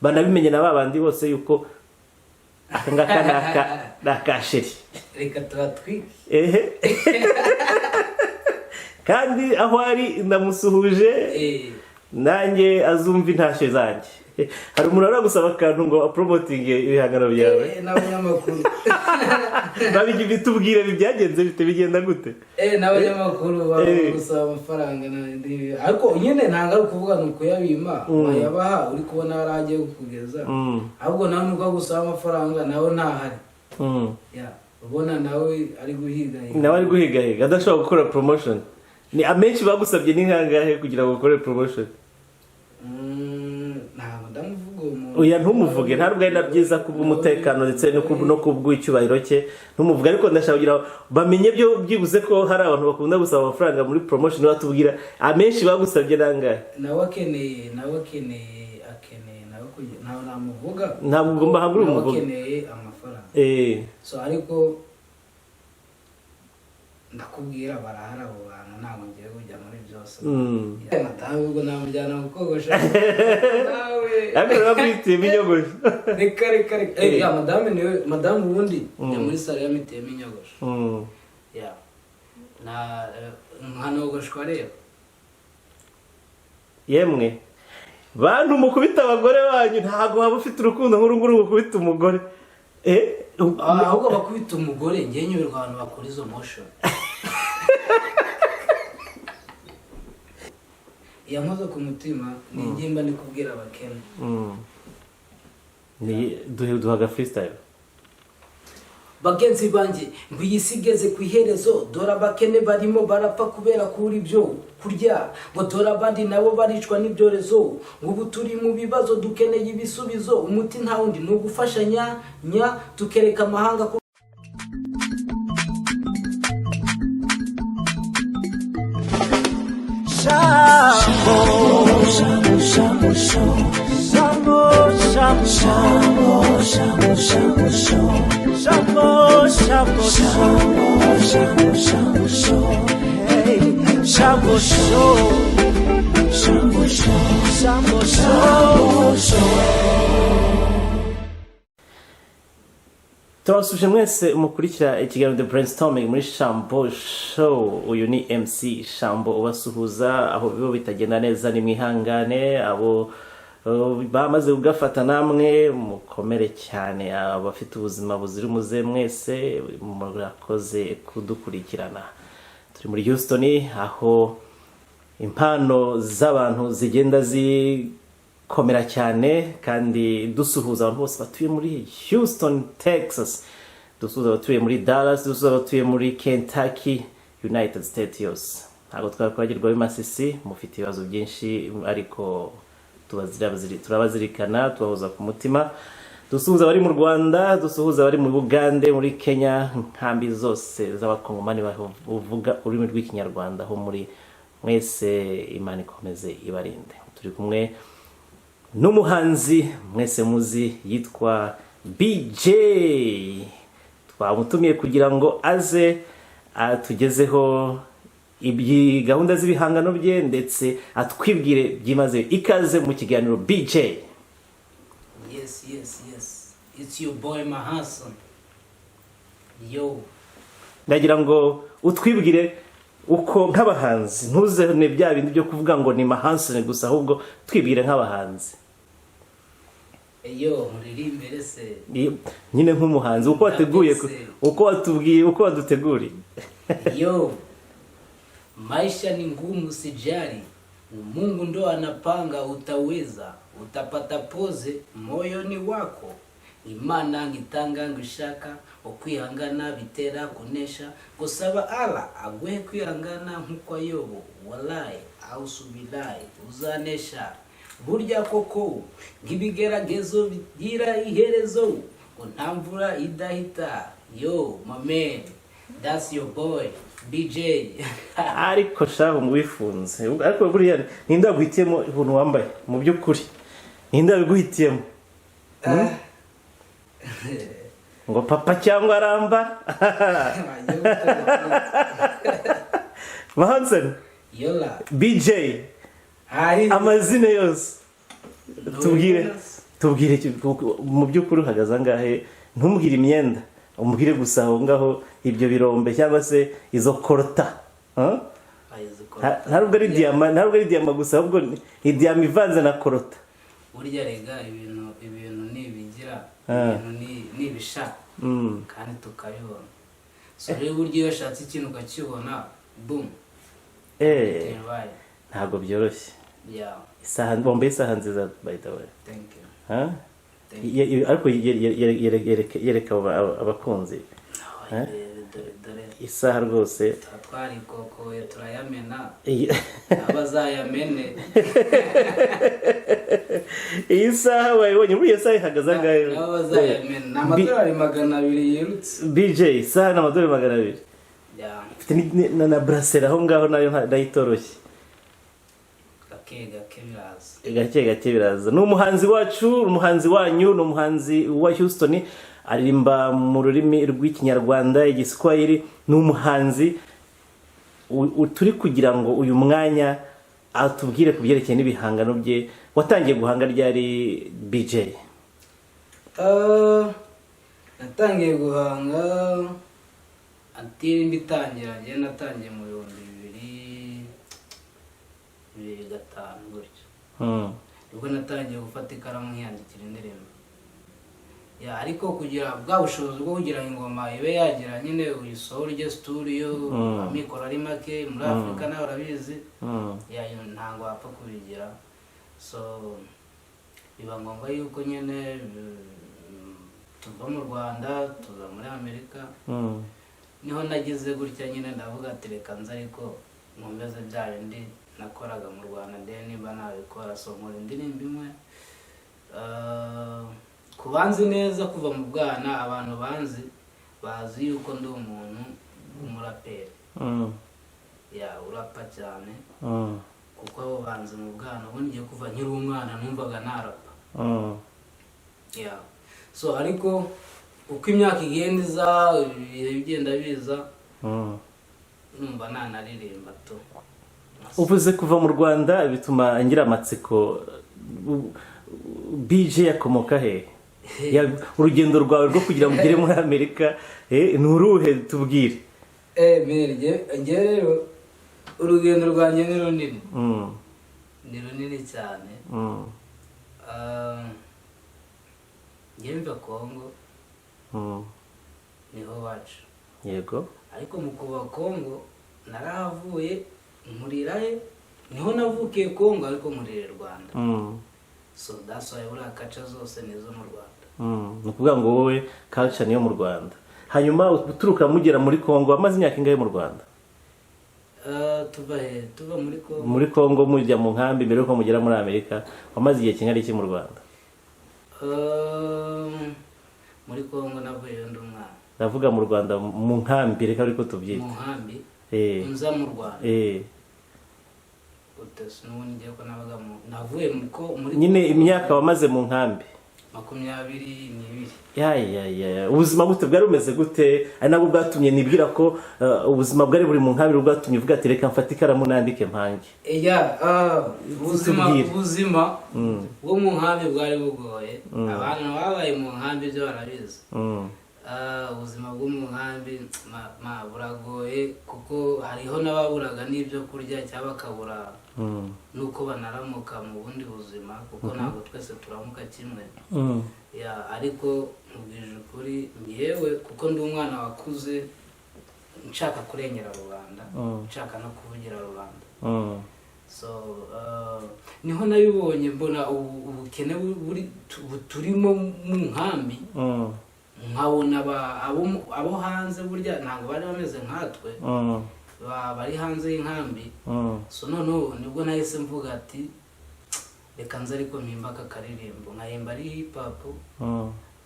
Banabimenye na ba bandi bose yuko aka ngaka ni aka chéri. Reka tubatwike. Ehe, kandi aho ari ndamusuhuje. Nanjye azumva intashyo zanjye. Hari umuntu aragusaba gusaba akantu ngo apromotinge ibihangano byawe? N'abanyamakuru. Babigi, bitubwire, byagenze bite? Bigenda gute? N'abanyamakuru gusaba amafaranga ariko nyine ntabwo ari ukuvuga ni ukuyabima. Wayabaha uri kubona hari aho agiye kukugeza. Ahubwo nawe nubwo agusaba amafaranga, nawe ntahari. Ya, ubona nawe ari guhigahiga. Nawe ari guhigahiga, adashobora gukora promotion. Ni amenshi bagusabye? Ni nkangahe kugira ngo ukore promotion? Ntabwo ndamuvuga uwo muntu. Oya, ntumuvuge, ntabwo ari na byiza kubw'umutekano ndetse no kubw'icyubahiro cye. Ntumuvuge, ariko ndashaka kugira ngo bamenye byo byibuze ko hari abantu bakunda gusaba amafaranga muri promotion. Batubwira amenshi bagusabye nangahe? Nawe akeneye nawe kugira, ntabwo namuvuga. Ntabwo ugomba, ntabwo uri Nawe umuvuge. akeneye amafaranga. So, ariko ndakubwira, barahari abo bantu, ntabwo ngiye kujya muri byose. Madamu ubwo namujyana kukogosha nawe. Ariko bakwitiyemo inyogosho. Reka, reka, reka. Ya, madamu niwe, madamu ubundi njya muri salon yamitiyemo inyogosho. Ya, na nkanogoshwa rero. Yemwe bantu mukubita abagore banyu, ntabwo waba ufite urukundo nk'uru nguru mukubita umugore. Ahubwo bakubita umugore, ngewe nyoberwa abantu bakora izo motion. Yankoze ku mutima, ni ingimba ndi kubwira abakene. Ni duhe, duhaga freestyle. Bagenzi banjye, ngo iyi si igeze ku iherezo. Dore abakene barimo barapfa kubera kubura ibyo kurya, ngo dore abandi nabo baricwa n'ibyorezo, ngo ubu turi mu bibazo, dukeneye ibisubizo. Umuti nta wundi, ni ugufashanya nya tukereka amahanga ko Shambo, shambo, shambo, shambo, shambo, shambo, shambo, shambo, shambo, shambo, shambo, shambo, hey, shambo, shambo, shambo, shambo. Turabasuje mwese mukurikira ikiganiro The Brainstorming muri Shambo Show. Uyu ni MC Shambo ubasuhuza. Aho bibo bitagenda neza ni mwihangane, abo bamaze kugafata namwe mukomere cyane, abafite ubuzima buzira umuze mwese murakoze kudukurikirana. Turi muri Houston, aho impano z'abantu zigenda zikomera cyane, kandi dusuhuza abantu bose batuye muri Houston, Texas, dusuhuza abatuye muri Dallas, dusuhuza abatuye muri Kentucky, United States yose. Ntabwo twakwagirwaho Masisi, mufite ibibazo byinshi, ariko turabazirikana, tubahoza ku mutima. Dusuhuza abari mu Rwanda, dusuhuza abari mu Bugande, muri Kenya, inkambi zose z'Abakongomani bavuga ururimi rw'Ikinyarwanda, aho muri mwese Imana ikomeze ibarinde. Turi kumwe n'umuhanzi mwese muzi yitwa BJ. Twamutumiye kugira ngo aze atugezeho gahunda z'ibihangano bye, ndetse atwibwire byimazeyo. Ikaze mu kiganiro, BJ. Yes, it's your boy Mahason, yo. Ndagira ngo utwibwire uko nk'abahanzi, ntuzane bya bindi byo kuvuga ngo ni Mahansoni gusa, ahubwo twibwire nk'abahanzi. Yo, muririmbere se? Nyine nk'umuhanzi, uko wateguye, Ndabese. uko watubwiye, uko waduteguriye. Yo, maisha ni ngumu, sijali, Mungu ndo anapanga. Utaweza, utapata poze moyoni wako. Imana ngitanga ngishaka ukwihangana bitera kunesha. Gusaba Ala aguhe kwihangana nk'uko Yobu, wallahi ausubilahi uzanesha. Burya koko ng'ibigeragezo bigira iherezo, ngo nta mvura idahita. Yo my man, that's your boy BJ. Ariko shahu ngo wifunze, ariko buriya ninde waguhitiyemo ibintu wambaye? Mu by'ukuri ninde wabiguhitiyemo? Ngo papa cyangwa arambara Mahansoni. Yola. BJ. Hari Amazina yose tubwire. Tubwire mu by'ukuri uhagaze angahe? Ntumbwire imyenda, umbwire gusa aho ngaho ibyo birombe cyangwa se izo coltan. Huh? Ayizi ko Ntabwo ari diyama, ntabwo ari diyama gusa, ahubwo ni diyama ivanze na coltan. Burya rega ibintu nibigira ibintu nibishaka kandi tukabibona. So rero burya iyo washatse ikintu ukakibona, boom, bibaye. Ntabwo byoroshye. Yeah. Isaha, wambaye isaha nziza, by the way. Thank you. Huh? Thank you. Ariko yereka abakunzi. Oh, dore dore. Isaha rwose. Tuba twarikokoye turayamena, abazayamene. Iyi saha wayibonye? Muri iyo saha ihagaze angahe? Nabo bazayamena, ni amadolari 200 yirutse. BJ, isaha ni amadolari 200? Yeah. Mfite na bracelet aho ngaho, nayo nayo itoroshye. Gake gake biraza. Gake gake biraza. Ni umuhanzi wacu, umuhanzi wanyu, ni umuhanzi wa Houston, aririmba mu rurimi rw'Ikinyarwanda, Igiswahili. Ni umuhanzi turi kugira ngo uyu mwanya atubwire ku byerekeye n'ibihangano bye. Watangiye guhanga ryari, BJ? Natangiye guhanga ati mbitangira, njye natangiye mu bihumbi bibiri bibiri gatanu gutyo. Nibwo natangiye gufata ikaramu nkiyandikira indirimbo ya, ariko kugira bwa bushobozi bwo kugira ngo ingoma ibe yagira nyine uyisohore ujye studio, amikoro ari make muri Afurika, nawe urabizi. Ya, ntabwo wapfa kubigira. So biba ngombwa yuko nyine tuva mu Rwanda tuza muri Amerika. Niho nagize gutya nyine ndavuga ati reka nze ariko nkomeze bya bindi nakoraga mu Rwanda, ndebe niba nabikora. So nkora indirimbo imwe. Ku banzi neza kuva mu bwana, abantu banzi bazi yuko ndi umuntu w'umuraperi. Ya, urapa cyane. Kuko abo banzi mu bwana, ubundi ngiye kuva nkiri umwana numvaga narapa. Ya, so ariko uko imyaka igenda iza, ibihe bigenda biza, numva nanaririmba tu. Uvuze kuva mu Rwanda bituma ngira amatsiko. BJ yakomoka he? Urugendo rwawe rwo kugira ngo ugere muri Amerika ni uruhe? Tubwire. Mere njye rero urugendo rwanjye ni runini. Ni runini cyane. Ah, njye mva Kongo. Niho wacu. Ariko mu kuva Kongo narahavuye nkurira he, niho navukiye Kongo, ariko nkurira i Rwanda. So that's why buriya culture zose ni izo mu Rwanda. Ni ukuvuga ngo wowe culture niyo mu Rwanda. Hanyuma uturuka mugera muri Kongo, amaze imyaka ingahe mu Rwanda? Tuva he? Tuva muri Kongo? Muri Kongo, mujya mu nkambi, mbere yuko mugera muri Amerika wamaze igihe kingana iki mu Rwanda? Muri Kongo navuyeyo ndi umwana. Ndavuga mu Rwanda, mu nkambi, reka ariko tubyite. Mu nkambi? Eh. Nza mu Rwanda? Eh. Utese n'ubundi ngiye ko nabaga mu navuye mu ko muri Nyine imyaka wamaze mu nkambi. 22. Ya ya ya ya. Ubuzima gute bwari bumeze gute, ari nabwo bwatumye nibwira ko ubuzima bwari buri mu nkambi bwatumye uvuga ati reka mfate ikaramu nandike mpange? Ya, ubuzima Tubwire. Ubuzima bwo mu nkambi bwari bugoye. Abantu babaye mu nkambi byo barabizi. Ubuzima bwo mu nkambi ma buragoye, kuko hariho n'ababuraga n'ibyo kurya cyangwa bakabura n'uko banaramuka mu bundi buzima, kuko ntabwo twese turamuka kimwe. Ya, ariko nkubwije ukuri njyewe, kuko ndi umwana wakuze nshaka kurengera rubanda, nshaka no kuvugira rubanda. So niho nabibonye, mbona ubukene turimo mu nkambi, nkabona abo hanze burya ntabwo bari bameze nkatwe bari hanze y'inkambi. So noneho nibwo nahise mvuga ati reka nze ariko mpimba aka karirimbo, nkahimba ari hip hop.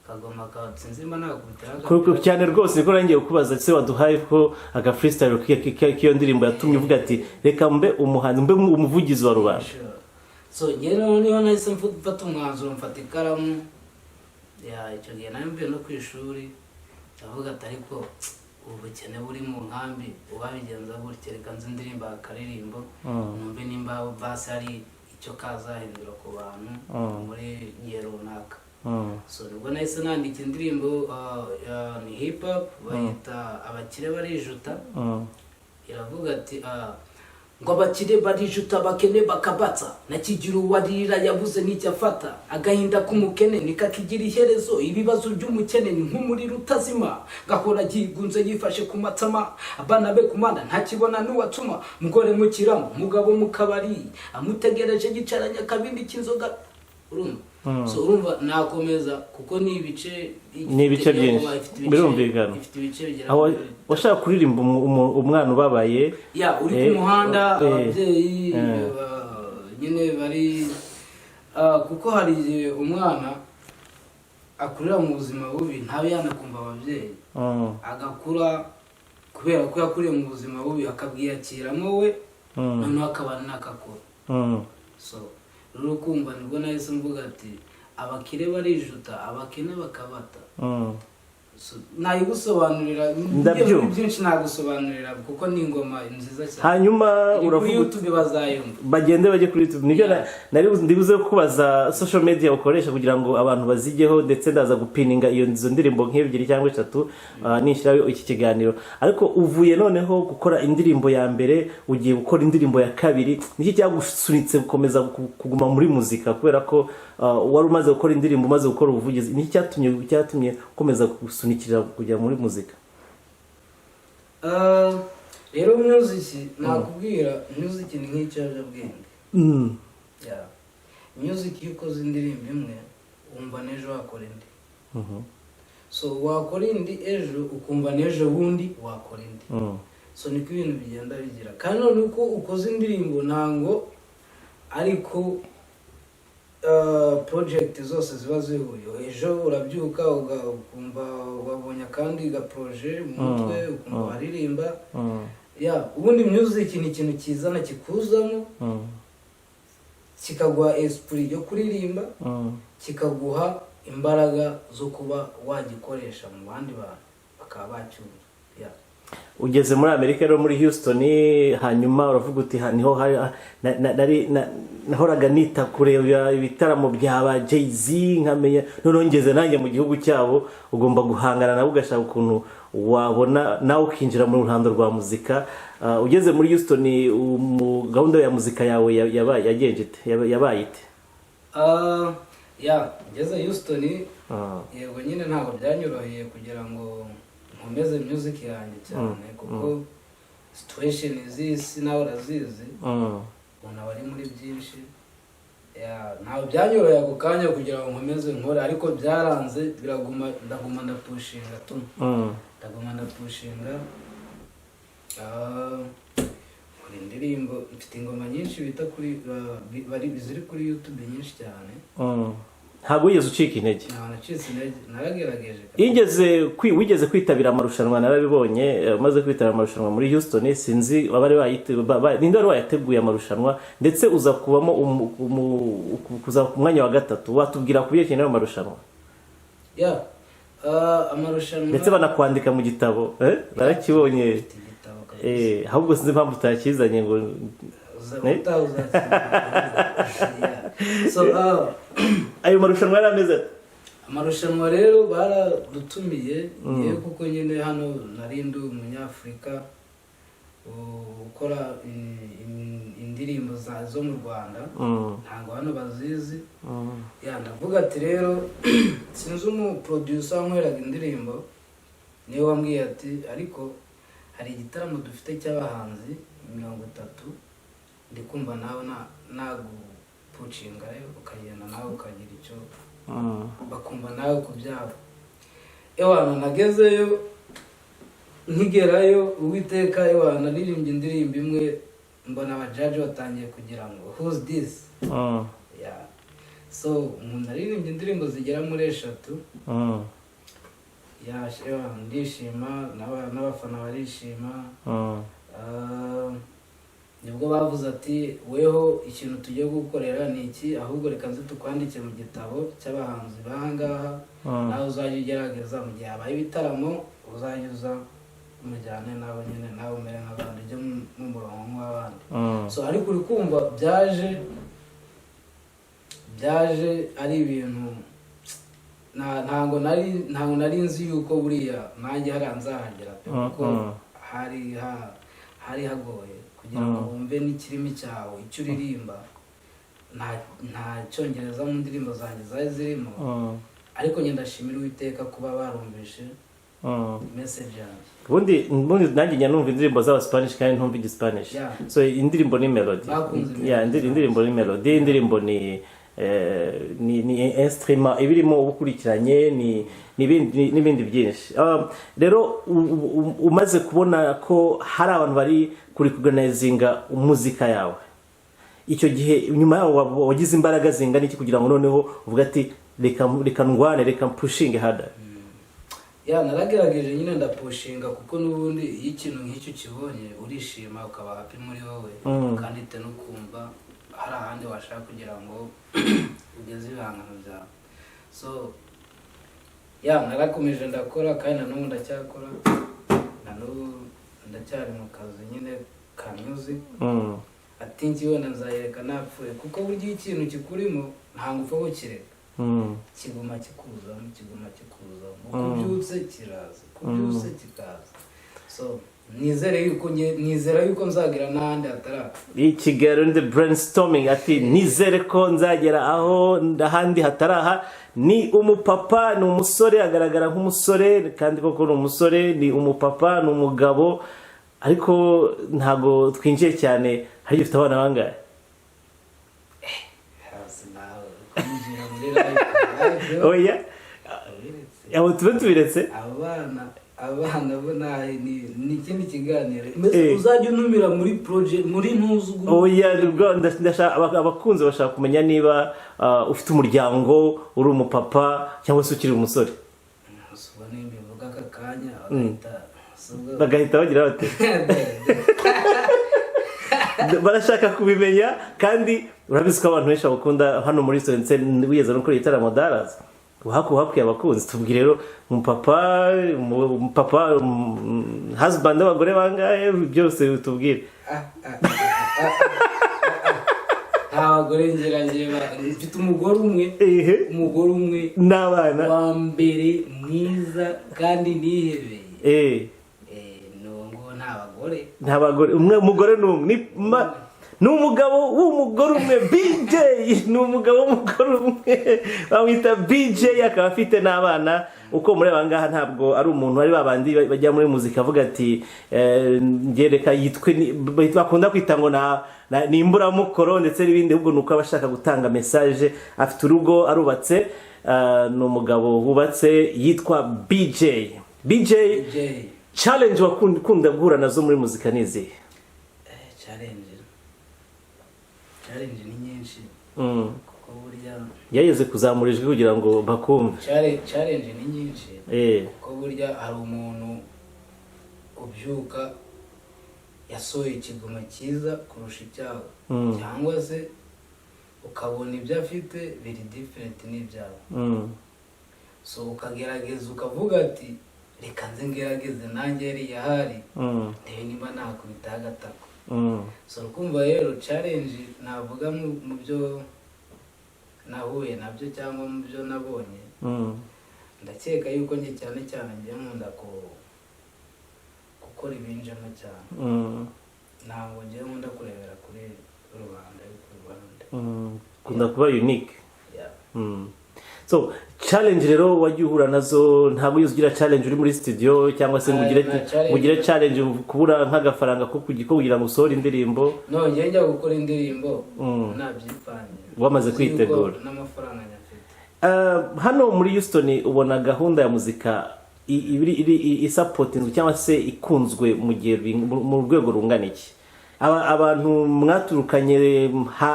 Kagoma ka sinzi mba nakubitira. Cyane rwose, niko nangiye kukubaza se waduhaye ko aga freestyle k'iyo ndirimbo yatumye uvuga ati reka mbe umuhanzi, mbe umuvugizi wa rubanda. Sure. So njye noneho niho nahise mfata umwanzuro, mfata ikaramu. Ya, icyo gihe nari mvuye no ku ishuri, ndavuga ati ariko ubu bukene buri mu nkambi uwabigenza gutya, reka nze ndirimba akaririmbo, numve nimba basi hari icyo kazahindura ku bantu muri gihe runaka. So nibwo nahise nandika indirimbo, ni hip hop, bayita "Abakire Barijuta". Iravuga ati ngo abakire barijuta, abakene bakabatsa, nakigira uwarira yabuze n'icyo afata. Agahinda k'umukene nikakigira iherezo. Ibibazo by'umukene ni nk'umuriro utazima, gahora yigunze yifashe ku matama. Abana be kumana ntakibona n'uwatuma. Mugore mu kiramo, mugabo mu kabari amutegereje, yicaranye akabindi k'inzoga. Urumva, so urumva nakomeza kuko ni ibice. Ni ibice byinshi. Ifite ibice- Birumvikana. Ifite ibice bigera Aho kuri washaka kuririmba umwana ubabaye. Ya, uri ku muhanda, ababyeyi nyine bari kuko hari igihe umwana akurira mu buzima bubi, ntabe yanakumva ababyeyi, agakura kubera ko yakuriye mu buzima bubi, akabwiyakiramo we, noneho akaba n'akakura. So rero ukumva nibwo nahise mvuga ati abakire barijuta, abakene bakabata. So, nayigusobanurira ngiye Ndabyumva. muri byinshi, nagusobanurira kuko ni ingoma nziza cyane. Hanyuma Iri kuri uravuga uti- YouTube, bazayumva. Bagende bajye kuri YouTube, nibyo nari ndibuze kubaza social media ukoresha kugira ngo abantu bazijyeho, ndetse ndaza gupininga izo ndirimbo nk'ebyiri cyangwa eshatu nishyiraho iki kiganiro. Ariko uvuye noneho gukora indirimbo ya mbere, ugiye gukora indirimbo ya kabiri. Niki cyagusunitse gukomeza kuguma muri muzika? Kubera ko wari umaze gukora indirimbo, umaze gukora ubuvugizi, niki cyatumye ukomeza gusunikira kujya muri muzika? Rero music, nakubwira, music ni nk'ikiyobyabwenge. Yeah. Music, iyo ukoze indirimbo imwe wumva n'ejo wakora indi. So wakora indi ejo, ukumva n'ejo bundi wakora indi. So niko ibintu bigenda bigira. Kandi none uko ukoze indirimbo, ntango ariko project zose ziba zihuye. Ejo urabyuka ukumva wabonye akandi ga projet mu mutwe, ukumva waririmba. Ya, ubundi music ni ikintu kizana, kikuzamo, kikaguha esprit yo kuririmba, kikaguha imbaraga zo kuba wagikoresha mu bandi bantu bakaba bacyumva. Yeah. Ugeze muri Amerika rero, muri Houston, hanyuma uravuga uti niho nahoraga nita kureba ibitaramo bya ba Jay-Z, nkamenya noneho ngeze nanjye mu gihugu cyabo. Ugomba guhangana nabo, ugashaka ukuntu wabona nawe ukinjira mu ruhando rwa muzika. Ugeze muri Houston, mu gahunda ya muzika yawe yagenje ite? Yabaye ite? Ya, ngeze Houston, yego nyine ntabwo byanyoroheye kugira ngo nkomeze music yanjye cyane, kuko situation z'isi nawe urazizi, umuntu aba ari muri byinshi. Ya, ntabwo byanyoroheye ako kanya kugira ngo nkomeze nkore, ariko byaranze biraguma, ndaguma ndapushinga tu. Ndaguma ndapushinga. Nkora indirimbo, mfite ingoma nyinshi bita kuri bari ziri kuri YouTube nyinshi cyane. Ntabwo wigeze ucika intege? Ntabwo nacitse intege, naragerageje. Wigeze kwitabira amarushanwa, narabibonye, umaze kwitabira amarushanwa muri Houston, sinzi abari ninde wari wayateguye amarushanwa, ndetse uza kubamo kuza ku mwanya wa gatatu. Watubwira ku byerekeye n'ayo marushanwa? Ya, amarushanwa Ndetse banakwandika mu gitabo, narakibonye. Mfite igitabo kabisa. Ahubwo sinzi impamvu utakizanye ngo Utaha uzakizana. Yeah. So Ayo marushanwa yari ameze ate? Amarushanwa rero baradutumiye yewe, kuko nyine hano nari ndi umunyafurika ukora indirimbo zo mu Rwanda, ntabwo hano bazizi. Ya, ndavuga ati rero sinzi umuproducer wankoreraga indirimbo, niwe wambwiye ati ariko hari igitaramo dufite cy'abahanzi 30, ndi kumva nawe nagupucingayo ukagenda nawe ukagira icyo bakumva nawe ku byabo. Ewana, nagezeyo, nkigerayo, Uwiteka, ewana, naririmbye indirimbo imwe, mbona abajaji batangiye kugira ngo "Who's this?" Yeah. So umuntu aririmbye indirimbo zigera muri eshatu. Ya, ewana, ndishima, n'abafana barishima. Nibwo bavuze ati weho ikintu tugiye gukorera ni iki, ahubwo reka nze tukwandike mu gitabo cy'abahanzi b'ahangaha, nawe uzajya ugerageza mu gihe habaye ibitaramo uzajya uza mujyane nawe nyine, nawe umere nk'abandi, ujye mu murongo nk'uw'abandi. So ariko uri kumva byaje Byaje ari ibintu ntabwo nari nzi yuko buriya nanjye hariya nzahagera pe, kuko hari hagoye kugira ngo wumve n'ikirimi cyawe icyo uririmba. Nta Cyongereza mu ndirimbo zanjye zari zirimo, ariko njye ndashimira Uwiteka kuba barumvishe message yanjye. Ubundi nanjye njya numva indirimbo z'aba Spanish kandi ntumva igispanish. So indirimbo ni melody. Bakunze Yeah, melody. Indirimbo ni melody, indirimbo ni instrument ibirimo ubukurikiranye ni n'ibindi byinshi. Rero umaze kubona ko hari abantu bari kurecognizinga umuzika yawe, icyo gihe nyuma yaho wagize imbaraga zingana iki kugira ngo noneho uvuge ati reka ndwane, reka mpushinge harder"? Yeah, naragerageje nyine, ndapushinga, kuko n'ubundi iyo ikintu nk'icyo ukibonye urishima, ukaba happy muri wowe, kandi ite no kumva hari ahandi washaka kugira ngo ugeze ibihangano byawe. So yeah, narakomeje ndakora, kandi na n'ubu ndacyakora, na n'ubu ndacyari mu kazi nyine ka music. Ati ngi wenda nzayereka napfuye, kuko burya iyo ikintu kikurimo ntabwo upfa kukireka. Kiguma kikuzamo, kiguma kikuzamo, uko ubyutse kiraza, uko ubyutse kikaza. So nizere yuko nizera yuko nzagera n'ahandi hatari Ikiganiro The Brainstorming, ati nizere ko nzagera aho ahandi hatari aha. Ni umupapa, ni umusore, agaragara nk'umusore kandi koko ni umusore, ni umupapa, ni umugabo, ariko ntabwo twinjiye cyane. Hari ufite abana bangahe? Hasi nawe kwinjira muri live. Oya, abo tube tubiretse. Abana bo ni ikindi kiganiro. Mbese uzajya untumira muri project, muri ntuzi. Oya, ubwo abakunzi bashaka kumenya niba ufite umuryango, uri umupapa cyangwa se ukiri umusore. Ubwo nimbivuga aka kanya bagahita Bagahita bagira bate? Barashaka kubimenya, kandi urabizi ko abantu benshi bakunda hano muri Sonse, wigeze no gukora igitaramo Dallas, uhakwiye abakunzi. Tubwire rero, umupapa, husband w'abagore bangahe, byose tubwire. Nta bagore ngira njye, mfite umugore umwe. Umugore umwe. N'abana. Wa mbere mwiza kandi nihebeye. Ni uwo nguwo, nta bagore. Nta bagore, umwe, umugore ni umwe, ni umugabo w'umugore umwe. BJ ni umugabo w'umugore umwe, bamwita BJ, akaba afite n'abana. Uko mureba ngaha, ntabwo ari umuntu ari babandi bajya muri muzika avuga ati ngereka yitwe bakunda kwita ngo ni imburamukoro ndetse n'ibindi, ahubwo ni uko aba ashaka gutanga message. Afite urugo, arubatse, ni umugabo wubatse yitwa BJ. BJ, BJ. Challenge wakunda guhura nazo muri muzika ni izihe? Challenge ni nyinshi, kuko burya Yageze kuzamura ijwi kugira ngo bakumve. Challenge ni nyinshi, kuko burya hari umuntu ubyuka yasohoye ikigoma cyiza kurusha icyawe, cyangwa se ukabona ibyo afite biri different n'ibyawe. So ukagerageza ukavuga ati reka nze ngerageze nanjye yari ahari, ndebe nimba nakubitaho agatako. So ukumva rero challenge navuga mu byo nahuye nabyo cyangwa mu byo nabonye, ndakeka yuko njye cyane cyane njye nkunda gukora ibinjemo cyane. Ntabwo njye nkunda kurebera kuri rubanda yo ku ruhande. Ukunda kuba unique. Yeah. So challenge rero wagiye uhura nazo, ntabwo wigeze ugira challenge uri muri studio cyangwa se ngo ugire Nta challenge. ngo ugire challenge kubura nk'agafaranga ko kugira ngo usohore indirimbo? No, njye njya gukora indirimbo nabyipangiye. Wamaze Nzi yuko kwitegura. n'amafaranga nyafite. Hano muri Houston ubona gahunda ya muzika isupportinzwe cyangwa se ikunzwe mu gihe mu rwego rungana iki? Abantu mwaturukanye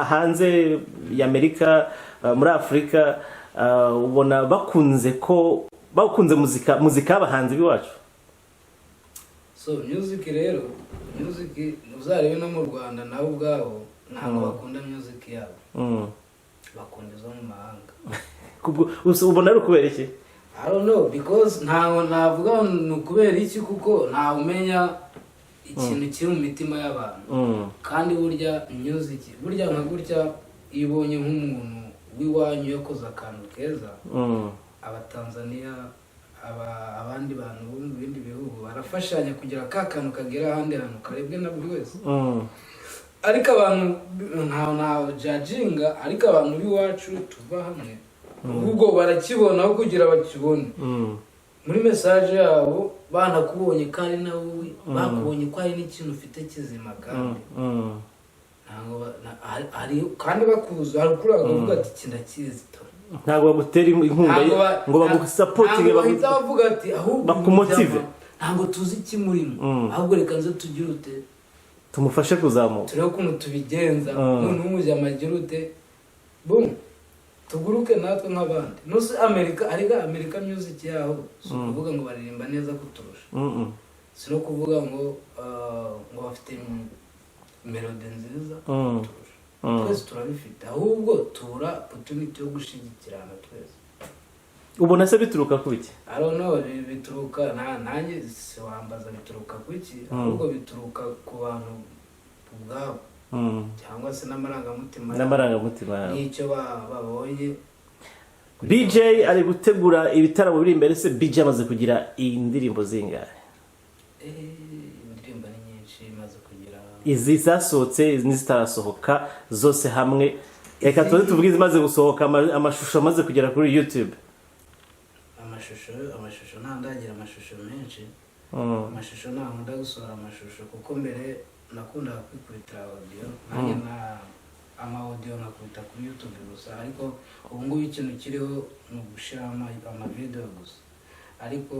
hanze y'Amerika, muri Afurika, ubona bakunze ko bakunze muzika y'abahanzi b'iwacu? So music rero, music uzarebe no mu Rwanda nabo ubwabo ntabwo bakunda music yabo, bakunda izo mu mahanga. Ubona ari ukubera iki? I don't know, because ntabwo navuga ngo ni ukubera iki, kuko ntawe umenya ikintu kiri mu mitima y'abantu. Kandi burya music, burya nka gutya iyo ubonye nk'umuntu w'iwanyu yakoze akantu keza, Abatanzaniya, abandi bantu bo mu bindi bihugu barafashanya kugira ka kantu kagera ahandi hantu, karebwe na buri wese. Ariko abantu, nta judginga, ariko abantu b'iwacu tuva hamwe, ahubwo barakibona aho kugira bakibone. Muri message yabo banakubonye, kandi nawe bakubonye ko hari n'ikintu ufite kizima, kandi ntabwo hari kandi bakuzi, hari ukuri bakavuga ati: "Iki ndakizi to." Ntabwo bagutera inkunga Ntabwo ngo bagusupportinge. Ntabwo bahita bavuga ati: "Ahubwo Bakumotive. uyu mujama ntabwo tuzi ikimurimo, ahubwo reka nze tugire ute, tumufashe kuzamuka." Turebe ukuntu tubigenza, noneho umujama agira ute, bum, tuguruke natwe nk'abandi." Nuse Amerika, ariko Amerika music yaho si ukuvuga ngo baririmba neza kuturusha, si no kuvuga ngo bafite melody nziza kuturusha. Twese turabifite, ahubwo tubura opportunity yo gushyigikirana twese. Ubona se bituruka ku biki? I don't know, bituruka nanjye si wambaza bituruka ku iki, ahubwo bituruka ku bantu ubwabo cyangwa se n'amarangamutima yabo, n'amarangamutima yabo, n'icyo babonye. BJ ari gutegura ibitaramo biri imbere. Se BJ amaze kugira indirimbo zingahe? Indirimbo ni nyinshi imaze kugira. Izi zasohotse n'izitarasohoka zose hamwe, reka tuze tuvuge izimaze gusohoka, amashusho amaze kugera kuri YouTube. Amashusho ntandagira amashusho menshi. Amashusho, ntankunda gusohora amashusho, kuko mbere nakundaga kwikubitira audio, nanjye na ama audio nkakubita kuri YouTube gusa. Ariko ubu ngubu ikintu kiriho ni ugushyiraho ama video gusa, ariko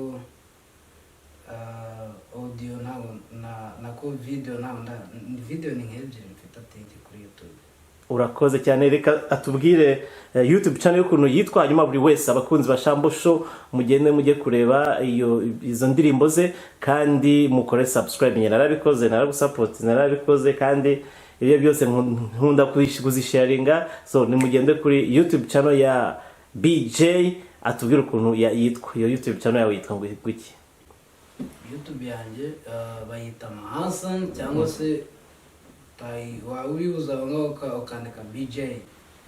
audio ntabwo nako video ntabwo video ni nk'ebyiri mfite ateke kuri YouTube. Urakoze cyane. Reka atubwire YouTube channel y'ukuntu yitwa, hanyuma buri wese, abakunzi ba Shambo Show, mugende mujye kureba izo ndirimbo ze kandi mukore subscribe. Njye narabikoze, naragusupport, narabikoze, kandi ibyo byose nkunda kuzisharinga. So nimugende kuri YouTube channel ya BJ, atubwire ukuntu yitwa. Iyo YouTube channel yawe yitwa ngo iki? YouTube yanjye bayita Mahasan, cyangwa se waba uribuza aho ngaho ukandika BJ.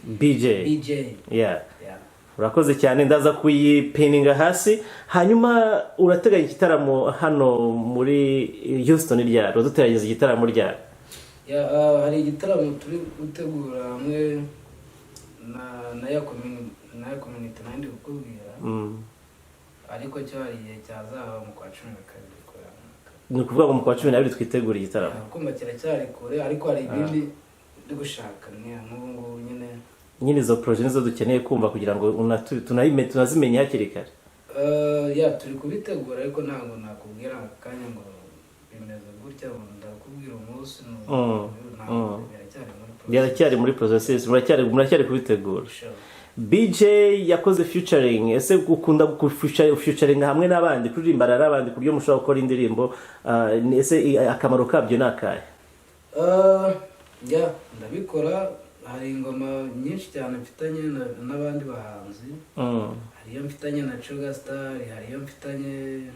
BJ. BJ. Yeah. Yeah. Urakoze cyane, ndaza kuyipininga hasi. Hanyuma urateganya igitaramo hano muri Houston ryari? Uraduteganyiriza igitaramo ryari? Yeah, hari igitaramo turi gutegura hamwe na ya community nandi kukubwira, ariko cyo hari igihe cyazaba mu kwa 12 kubera mwaka. Ni ukuvuga ngo mu kwa 12 twitegura igitaramo? Kumva kiracyari kure, ariko hari ibindi ndi gushaka, ni nk'ubu ngubu nyine. Nyine izo projet nizo dukeneye kumva kugira ngo tunazimenye hakiri kare. Yeah, turi kubitegura, ariko ntabwo nakubwira aka kanya ngo bimeze gutya, ngo ndakubwira umunsi ntabwo, biracyari muri process. Biracyari muri process, muracyari kubitegura. Sure. BJ yakoze featuring. Ese ukunda featuring hamwe n'abandi, kuririmbana n'abandi ku buryo mushobora gukora indirimbo? Ese akamaro kabyo ni akahe? Yeah, ndabikora. Hari ingoma nyinshi cyane mfitanye n'abandi bahanzi. Hari iyo mfitanye na Coga Star, hari iyo mfitanye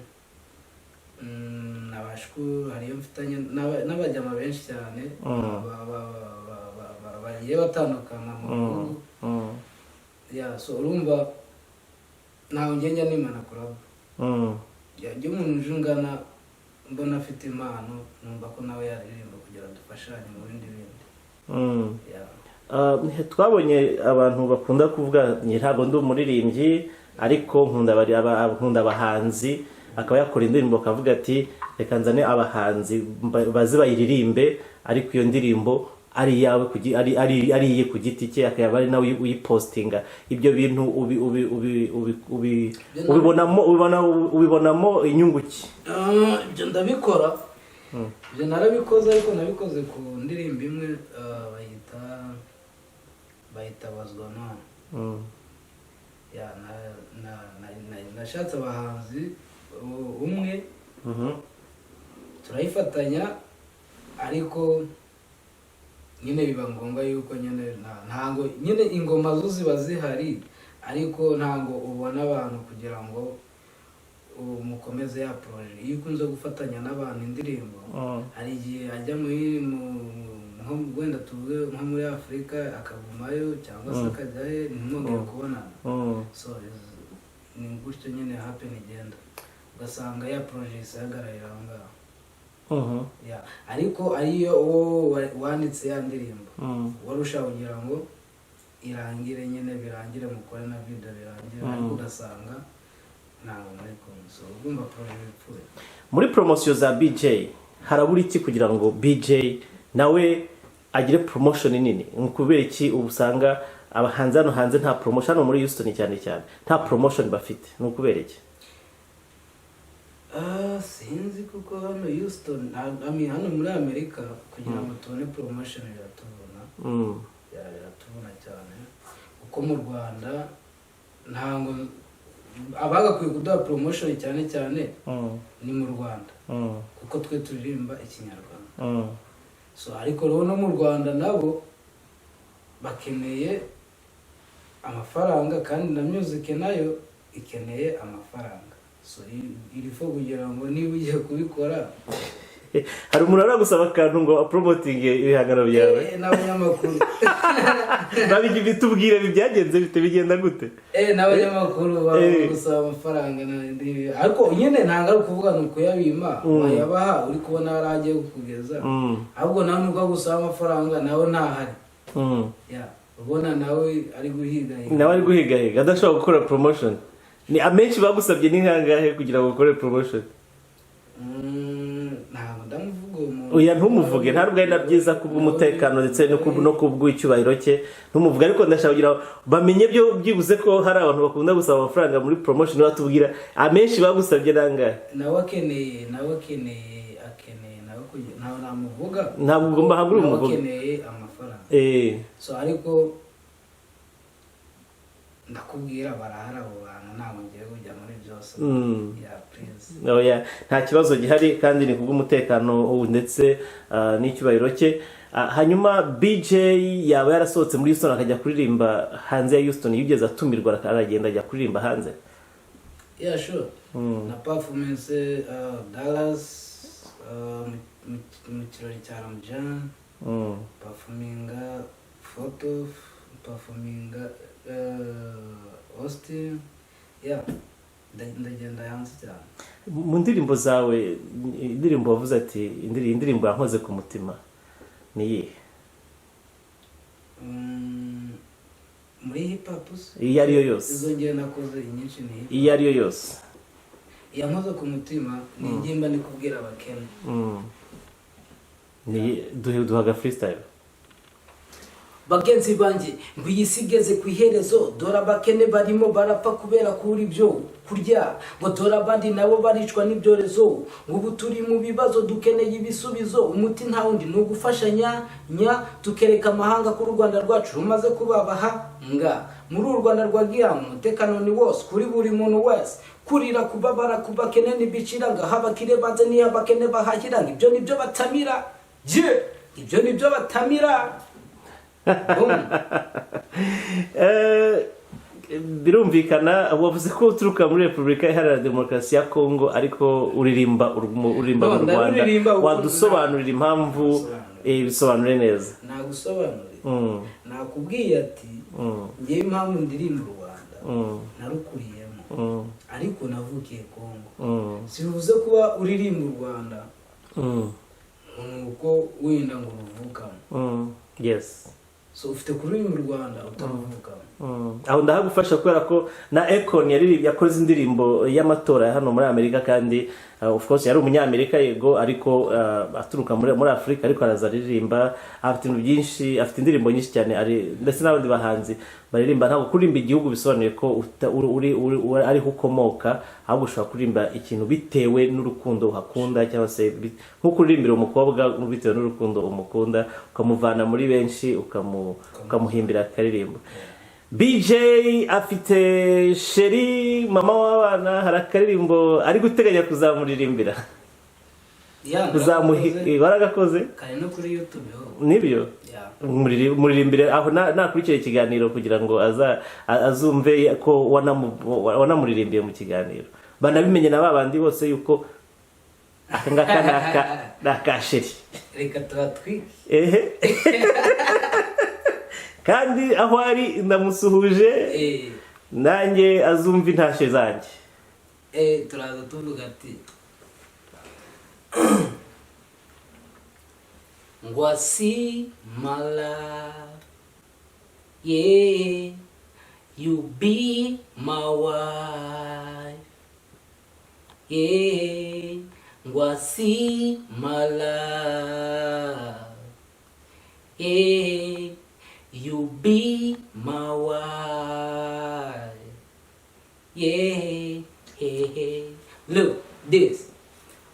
na Bashkuru, hari iyo mfitanye n'abajyama benshi cyane bagiye batandukana mu bihugu. Yeah, so urumva ntawe ngenda nimana kuraba. Jya umuntu uje ungana, mbona afite impano, numva ko nawe yaririmba kugira ngo dufashanye mu bindi bindi. Yeah. Twabonye abantu bakunda kuvuga: "Njye ntabwo ndi umuririmbyi, ariko nkunda abahanzi." Akaba yakora indirimbo akavuga ati: "Reka nzane abahanzi baze bayiririmbe," ariko iyo ndirimbo ari iyawe ari iye ku giti cye, akaba ari nawe uyipostinga. Ibyo bintu ubibonamo inyungu ki? Ah, ibyo ndabikora, ibyo narabikoze, ariko nabikoze ku ndirimbo imwe, bayita Bazwa None. Yeah, nashatse abahanzi umwe, turayifatanya, ariko nyine biba ngombwa yuko nyine ntago nyine ingoma zo ziba zihari, ariko ntago ubona abantu kugira ngo mukomeze ya projet. Iyo ukunze gufatanya n'abantu indirimbo, hari igihe ajya muri nko Nko wenda tuvuge nko muri Afurika, akagumayo cyangwa se akajya he, ntimwongere kubonana. So ni gutyo nyine happen igenda, ugasanga ya projet isihagararira aho ngaho. Yeah. Ariko ariyo uwo wanditse ya ndirimbo wari ushaka kugira ngo irangire nyine, birangire, mukore na video birangire, ariko ugasanga ntabwo muri kumwe, so ugomba projet ipfuye. Muri promotion za BJ harabura iki kugira ngo BJ nawe agire promotion nini? Ni kubera iki ubu usanga abahanzi hano hanze nta promotion, hano muri Houston cyane cyane nta promotion bafite? Ni ukubera iki? Ah, sinzi, kuko hano Houston, I mean, hano muri Amerika, kugira ngo tubone promotion biratuvuna. Yeah, biratuvuna cyane, kuko mu Rwanda ntabwo abagakwiye kuduha promotion cyane cyane ni mu Rwanda, kuko twe turirimba Ikinyarwanda. So ariko rero no mu Rwanda nabo bakeneye amafaranga, kandi na music nayo ikeneye amafaranga. So iri fo kugira ngo niba ugiye kubikora. Hari umuntu aragusaba akantu ngo apromotinge ibihangano byawe? N'abanyamakuru. Babigi, bitubwire, byagenze bite? Bigenda gute? N'abanyamakuru gusaba amafaranga ariko nyine ntabwo ari ukuvuga ni ukuyabima. Wayabaha uri kubona hari aho agiye kukugeza. Ahubwo nawe nubwo agusaba amafaranga, nawe ntahari. Yeah, ubona nawe ari guhigahiga. Nawe ari guhigahiga, adashobora gukora promotion. Ni amenshi bagusabye ni nkangahe kugira ngo ukore promotion? Ntabwo ndamuvuga uwo muntu. Oya, ntumuvuge, ntabwo ari na byiza kubw'umutekano ndetse no kubw'icyubahiro cye, ntumuvuge. Ariko ndashaka kugira ngo bamenye byo byibuze ko hari abantu bakunda gusaba amafaranga muri promotion. Batubwira amenshi bagusabye nangahe? Nawe akeneye nawe kugira, ntabwo namuvuga. Ntabwo ugomba, ntabwo uri Nawe umuvuge. akeneye amafaranga. So ariko ndakubwira, barahari abo bantu, ntabwo ngiye kujya muri byose. Yeah, please. Oya, nta kibazo gihari, kandi ni kubw'umutekano ubu ndetse n'icyubahiro cye. Hanyuma BJ yaba yarasohotse muri Houston akajya kuririmba hanze ya Houston? Yigeze atumirwa aragenda ajya kuririmba hanze? Yeah, sure. Na performance Dallas, mu kirori cya Ramjan, performinga photo, performinga Austin. Yeah, ndagenda hanze cyane. Mu ndirimbo zawe, indirimbo wavuze ati indirimbo yankoze ku mutima ni iyihe? Muri hip hop se? Iyo ari yo yose. Izo ngiye nakoze inyinshi ni hip hop. Iyo ari yo yose. Yankoze ku mutima ni ingimba ndi kubwira abakene. Ni duhe, duhaga freestyle. Bagenzi banjye, ngo iyi si igeze ku iherezo, dore abakene barimo barapfa kubera kubura ibyo kurya, ngo dore abandi nabo baricwa n'ibyorezo, ngo ubu turi mu bibazo dukeneye ibisubizo. Umuti nta wundi ni ugufashanya nya, tukereka amahanga ko u Rwanda rwacu rumaze kubabaha nga muri uru Rwanda rwa Gihanga umutekano ni wose kuri buri muntu wese. Kurira, kubabara ku bakene ntibicira, ngaho abakire baze niyo abakene bahahira, ngo ibyo nibyo batamira ye, ibyo nibyo batamira. Boom. Birumvikana wavuze ko uturuka muri Repubulika Iharanira Demokarasi ya Kongo, ariko uririmba No, mu Rwanda. Ndaririmba kuko Wadusobanurira impamvu? Nagusobanurira. Bisobanure neza. Nagusobanuriye. Nakubwiye ati ngewe impamvu ndirimba u Rwanda, narukuriyemo, ariko navukiye Kongo. Sibivuze kuba uririmba u Rwanda ngo ni uko wenda ngo uruvukamo. Yes. So ufite kuririmba u Rwanda utaruvukamo. Aho ndahagufasha, kubera ko na Akon yaririmbye, yakoze indirimbo y'amatora ya hano muri Amerika, kandi of course yari umunyamerika yego, ariko aturuka muri Afurika, ariko araza aririmba, afite ibintu byinshi, afite indirimbo nyinshi cyane ari, ndetse n'abandi bahanzi baririmba. Ntabwo kuririmba igihugu bisobanuye ko ariho ukomoka, ahubwo ushobora kuririmba ikintu bitewe n'urukundo uhakunda, cyangwa se nko kuririmbira umukobwa bitewe n'urukundo umukunda, ukamuvana muri benshi, ukamuhimbira akaririmbo. BJ afite chérie, mama w'abana. Hari akaririmbo ari guteganya kuzamuririmbira? Yeah, Kuzamuhi narakoze. Baragakoze. Kari no kuri YouTube ho. Nibyo? Yeah. Muririmbire aho nakurikira ikiganiro kugira ngo azumve ko wanamuririmbiye mu kiganiro, banabimenye na ba bandi bose yuko Aka ngaka ni aka chéri. Reka tubatwike. Ehe, kandi aho ari ndamusuhuje. Nanjye azumva intashyo zanjye. Turaza tuvuga ati ngwasi my love, yeah, you be my wife, yeah, ngwasi my love, yeah, you be my wife, yeah, hey, look this.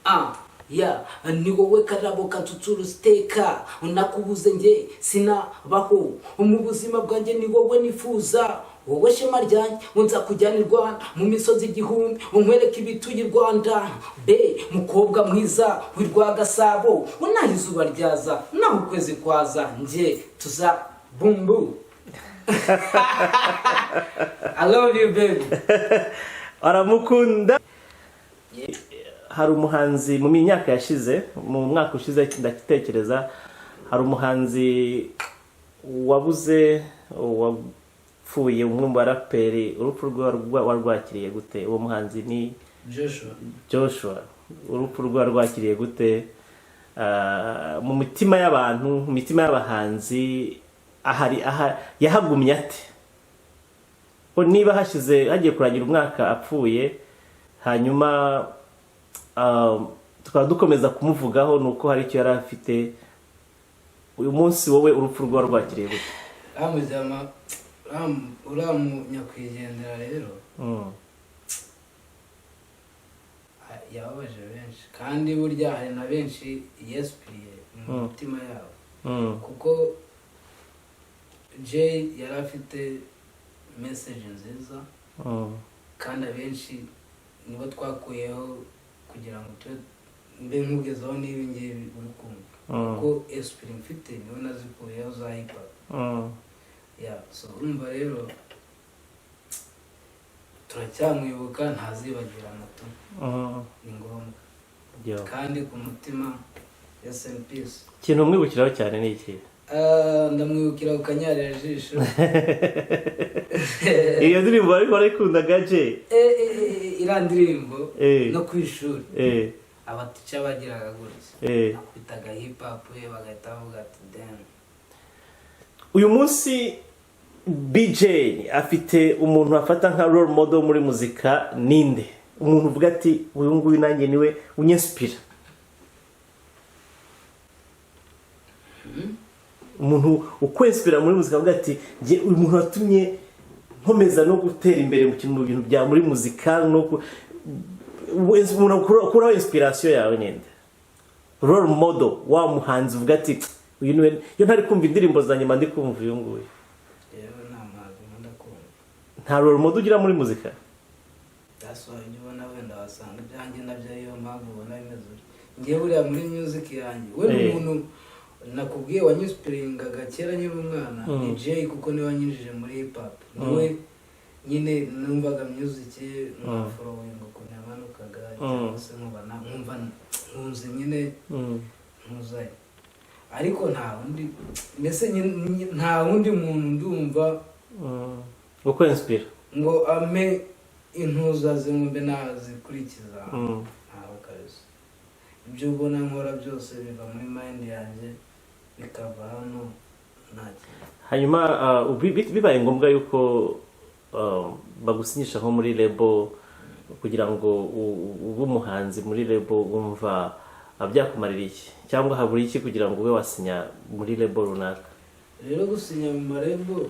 Ah, yeah, ni wowe karabo kansutsuruza iteka, nakubuze njye sinabaho mu buzima bwanjye, ni wowe nifuza, wowe shema ryanjye, ngo nzakujyana i Rwanda mu misozi igihumbi, unkwereke ibituye i Rwanda. Be mukobwa mwiza w'i Rwagasabo, naho izuba ryaza, naho ukwezi kwaza, njye tuza bumbu. I love you, baby. Aramukunda. Hari umuhanzi mu myaka yashize, mu mwaka ushize ndatekereza, hari umuhanzi wabuze, wapfuye, umwe mu baraperi. Urupfu rwe warwakiriye gute? Uwo muhanzi ni Joshua. Joshua. Urupfu rwe warwakiriye gute? Ah, mu mitima y'abantu, mu mitima y'abahanzi ahari aha yahagumye ate? Ko niba hashize, hagiye kurangira umwaka apfuye, hanyuma tukaba dukomeza kumuvugaho, ni uko hari icyo yari afite. Uyu munsi wowe urupfu rwe warwakiriye gute? Uriya uriya nyakwigendera rero yababaje benshi, kandi burya hari na benshi yesipiriye mu mitima yabo, kuko Jay yari afite message nziza, kandi abenshi nibo twakuyeho kugira ngo tube mbe nkugezeho n'ibi ngibi uri kumva, kuko esprit mfite niwe nazikuyeho za hip hop. Yeah, so urumva rero turacyamwibuka, ntazibagirana tu. Ni ngombwa. Yo. Kandi ku mutima, rest in peace. Ikintu umwibukiraho cyane ni iki? Ah, ndamwibukira ku Kanyarira Jisho. Iyo ndirimbo ariko warayikundaga, Jay? Iriya ndirimbo no ku ishuri abatica bagiraga gutya, akubitaga hip hop ye bagahita bavuga ati "Damn." Uyu munsi BJ afite umuntu afata nka role model muri muzika. Ninde umuntu uvuga ati "Uyu nguyu nanjye niwe unyesipira"? Umuntu ukwesipira muri muzika, avuga ati "Njye uyu muntu watumye nkomeza no gutera imbere mu kintu, mu bintu bya muri muzika", no umuntu ukuraho inspiration yawe, ninde role model wa muhanzi uvuga ati "Uyu niwe, iyo ntari kumva indirimbo zanjye mba ndi kumva uyu nguyu"? Yewe, nta muhanzi nkunda kumva. Nta role model ugira muri muzika? That's why ujya ubona wenda wasanga ibyanjye nabyo ariyo mpamvu ubona bimeze utyo. Njyewe buriya muri music yanjye we ni umuntu nakubwiye wanyisipiringaga kera nkiri umwana, ni Jay, kuko niwe wanyinjije muri hip hop, niwe nyine numvaga music ye, nkafollowinga ukuntu yamanukaga, cyangwa se nkumva nkumva nkunze nyine ntuzayo, ariko nta wundi, mbese nta wundi muntu ndumva Ukwensipira. ngo ampe intuza ze ngo mbe nazikurikiza. Ntawe kabisa. Ibyo ubona nkora byose biva muri mind yanjye, bikava hano, nta kintu. Hanyuma bibaye ngombwa yuko bagusinyisha nko muri label kugira ngo ube umuhanzi muri label, wumva byakumarira iki, cyangwa habura iki kugira ngo ube wasinya muri label runaka? Rero gusinya mu ma label,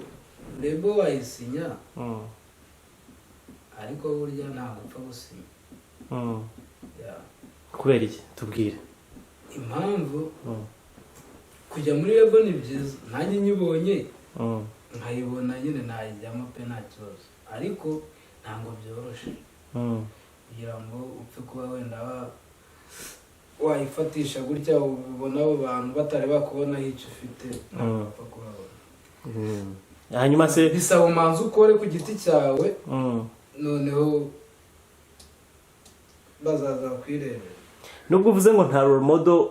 label wayisinya, ariko burya ntabwo upfa gusinya. Yeah. Kubera iki? Tubwire. Impamvu, kujya muri label ni byiza, nanjye nyibonye nkayibona nyine nayijyamo pe, nta kibazo, ariko ntabwo byoroshye kugira ngo upfe kuba wenda wayifatisha gutya, ubona abo bantu batari bakubonaho icyo ufite, ntabwo upfa kubabona. Hanyuma se Bisaba umanza ukore ku giti cyawe, noneho bazaza bakwirebera. Nubwo uvuze ngo nta role model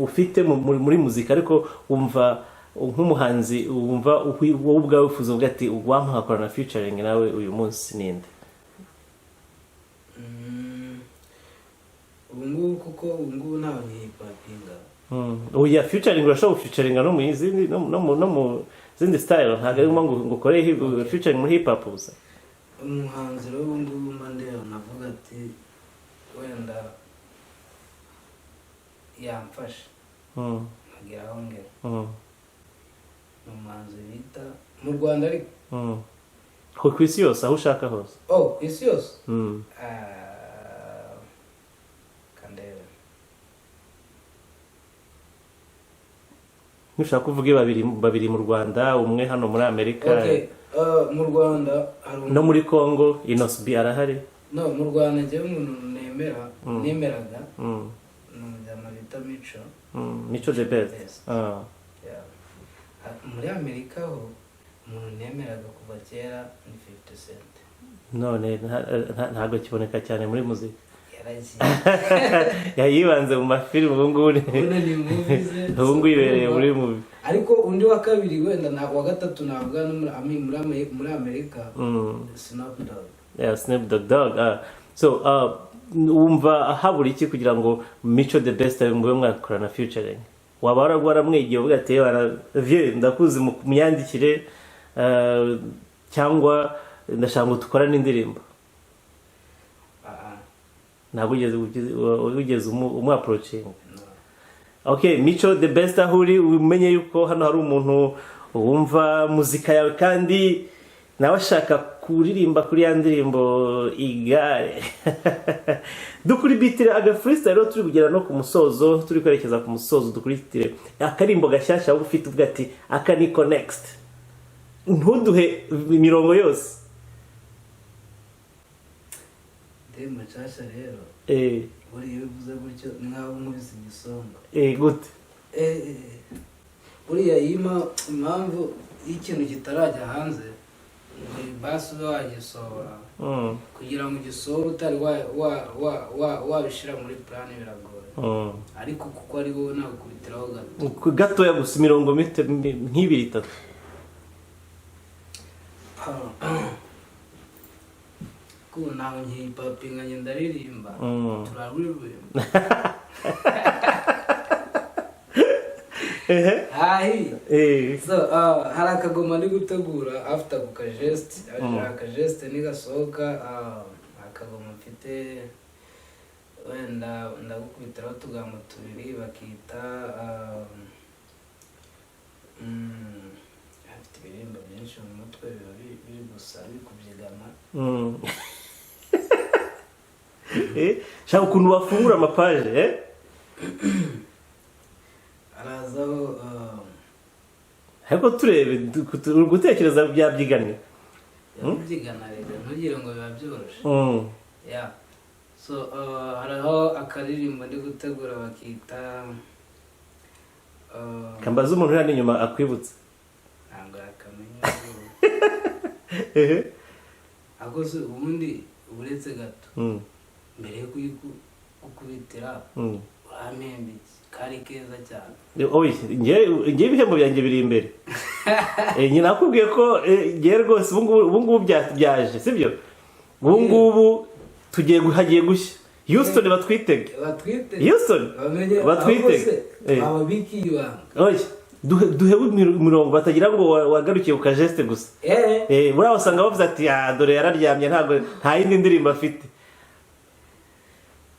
ufite muri muzika, ariko wumva nk'umuhanzi wumva wowe ubwawe wifuza, uvuga ati wampa nkakorana featuring nawe uyu munsi, ninde? Ubu ngubu, kuko ubu ngubu ntawe nkihipapinga. Oya, featuring urashobora gufeaturinga no mu zindi no mu zindi style, ntabwo ari ngombwa ngo ukore featuring muri hip hop gusa. Umuhanzi rero ubu ngubu mba ndeba navuga ati wenda yamfasha nkagira aho ngera, ni umuhanzi bita mu Rwanda ariko. Ku isi yose, aho ushaka hose. Oh, ku isi yose. Ah, kandebe. Ntushaka kuvuge babiri babiri mu Rwanda, umwe hano muri Amerika. Okay, mu Rwanda hari No muri Congo Innoss'B arahari. No mu Rwanda njyewe umuntu nemera, nemeraga, ni umujyana bita Mico. Mico the Best. Best. Ah. Yeah. Ah, muri Amerika ho umuntu nemeraga kuva kera ni 50 Cent. None ntabwo kiboneka cyane muri muzika. Yaragiye. Yibanze mu mafilimi ubu ngubu. Ubundi ni movie ze. Ubu ngubu yibereye muri movie. Ariko undi wa kabiri wenda na wa gatatu navuga no muri muri Amerika, Snoop Dogg. Yeah, Snoop Dogg Dogg. Ah. So wumva habura iki kugira ngo Mico the Best mube mwakorana featuring? Waba waramwigiye uvuga ati "Ewana, vieux, ndakuzi mu myandikire, cyangwa ndashaka ngo dukorane indirimbo"? Ah, ah. Ntabwo wigeze umu approaching? No. Okay, Mico the Best, aho uri umenye yuko hano hari umuntu wumva muzika yawe kandi nawe ashaka kuririmba kuri ya ndirimbo Igare. Dukuribitire aga freestyle rero, turi kugera no ku musozo, turi kwerekeza ku musozo. Dukurikire akarimbo gashyashya waba ufite, uvuga ati aka niko next. Ntuduhe imirongo yose. Indirimbo nshasha rero, buriya iyo ubivuze gutyo ni nkaho nkubise igisonga. Gute? Buriya iyo impamvu y'ikintu kitarajya hanze ngo basi ube wagisohora, kugira ngo ugisohore utari wabishyira muri plan biragoye. Ariko kuko ari wowe nagukubitiraho gato. Gatoya gusa, imirongo mito nk'ibiri itatu. Kuko ntawe nkihipapinga, ngenda ndaririmba. Turaririmba. Hahi. So, hari akagoma ndi gutegura after ku kajeste. Akajeste nigasohoka, akagoma mfite wenda ndagukubitiraho utugambo tubiri bakita afite ibirimbo byinshi mu mutwe, biba biri gusa biri kubyigana. Shaka ukuntu wafungura amapaje, eh? Arazaho Ariko turebe uri gutekereza byabyiganye. Yabyigana rega, ntugire ngo biba byoroshye. Yeah. So hariho akaririmbo ndi gutegura bakita Kambaza umuntu uri hano inyuma akwibutsa. Ntabwo yakamenya. Ahubwo se ubundi uretse gato, mbere yo kuyikubitira, urampemba iki? Kari keza cyane. Oya, njye ibihembo byanjye biri imbere. Nyina nakubwiye ko njye rwose ubu ngubu byaje, sibyo? Ubu ngubu tugiye hagiye gushya. Houston batwitege. Batwite. Houston bamenye batwitege. Ahubwo se ababiki ibanga. Oya, duhe imirongo batagira ngo wagarukiye ku kajeste gusa. Buriya usanga bavuze ati ah, dore yararyamye, ntabwo nta yindi ndirimbo afite.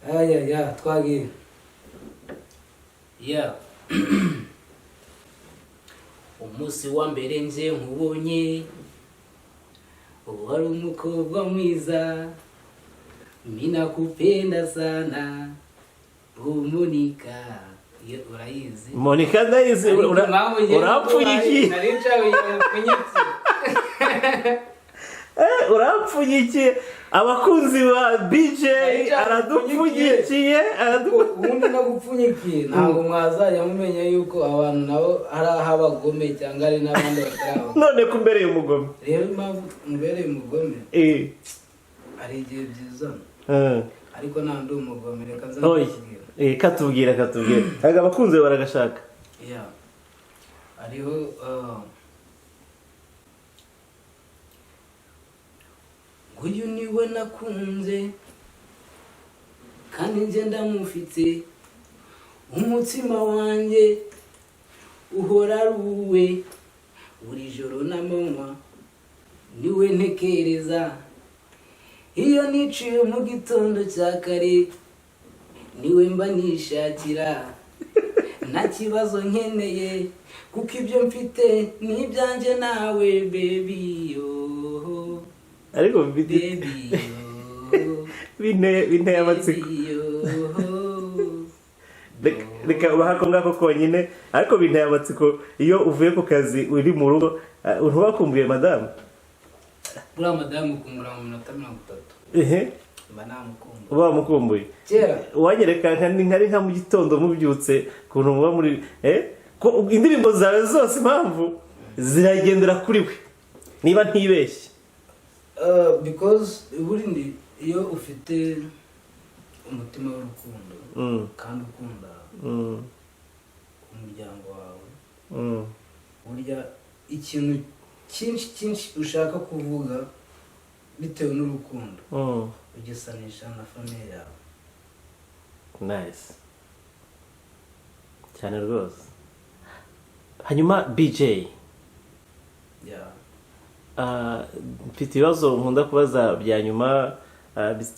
Aya ya twagiye ya umunsi wa mbere nje nkubonye wari umukobwa mwiza, mina kupenda sana Monica. Iyo urayizi. Monica ndayizi. Ariko impamvu ngiye Urampfunyikiye. Nari nshaka. Urampfunyikiye, abakunzi ba BJ, aradupfunyikiye. Ubundi nagupfunyikiye ntabwo mwazajya mumenya yuko abantu nabo ari ah'abagome cyangwa ari n'abandi batari abagome. None ko umbereye umugome? Rero impamvu mubereye umugome, Hari igihe byizana, ariko nta ndi umugome, reka nza Oya. ndakubwira. Katubwira, katubwira. Ntabwo abakunzi bawe baragashaka. Yeah. Hariho nguyu niwe nakunze kandi njye ndamufite, umutima wanjye uhora ari uwe, buri joro n'amanywa niwe ntekereza. Iyo niciye mu gitondo cya kare niwe mba nishakira, nta kibazo nkeneye kuko ibyo mfite ni ibyanjye nawe, baby yo. Ariko Baby yo. Binteye amatsiko. Baby yo. Reka ubahe ako ngako konyine, ariko binteye amatsiko. Iyo uvuye ku kazi uri mu rugo, ntubakumbuye madamu? Buriya madamu kumbura mu minota 30 mba namukumbuye. Uba wamukumbuye? Kera. Wanyereka nka nka mu gitondo mubyutse, ukuntu muba muri ko indirimbo zawe zose impamvu ziragendera kuri we, niba ntibeshye? Because ubundi iyo ufite umutima w'urukundo kandi ukunda umuryango wawe, burya ikintu cyinshi cyinshi ushaka kuvuga bitewe n'urukundo ugisanisha na famille yawe. Nice cyane rwose. Hanyuma BJ, mfite ibibazo nkunda kubaza bya nyuma,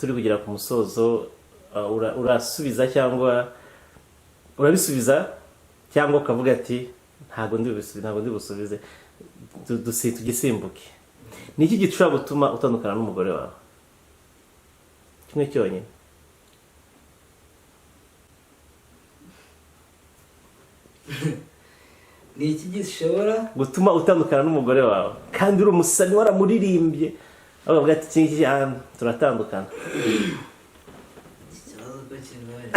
turi kugera ku musozo. Urasubiza cyangwa urabisubiza cyangwa ukavuga ati ntabwo ndi bubisubize, ntabwo ndi busubize. Tugisimbuke. Ni iki gishobora gutuma utandukana n'umugore wawe, kimwe cyonyine? Ni iki gishobora gutuma utandukana n'umugore wawe kandi uri umusani, waramuririmbye, aho bavuga ati iki ngiki, turatandukana? Iki kibazo ko kigoye.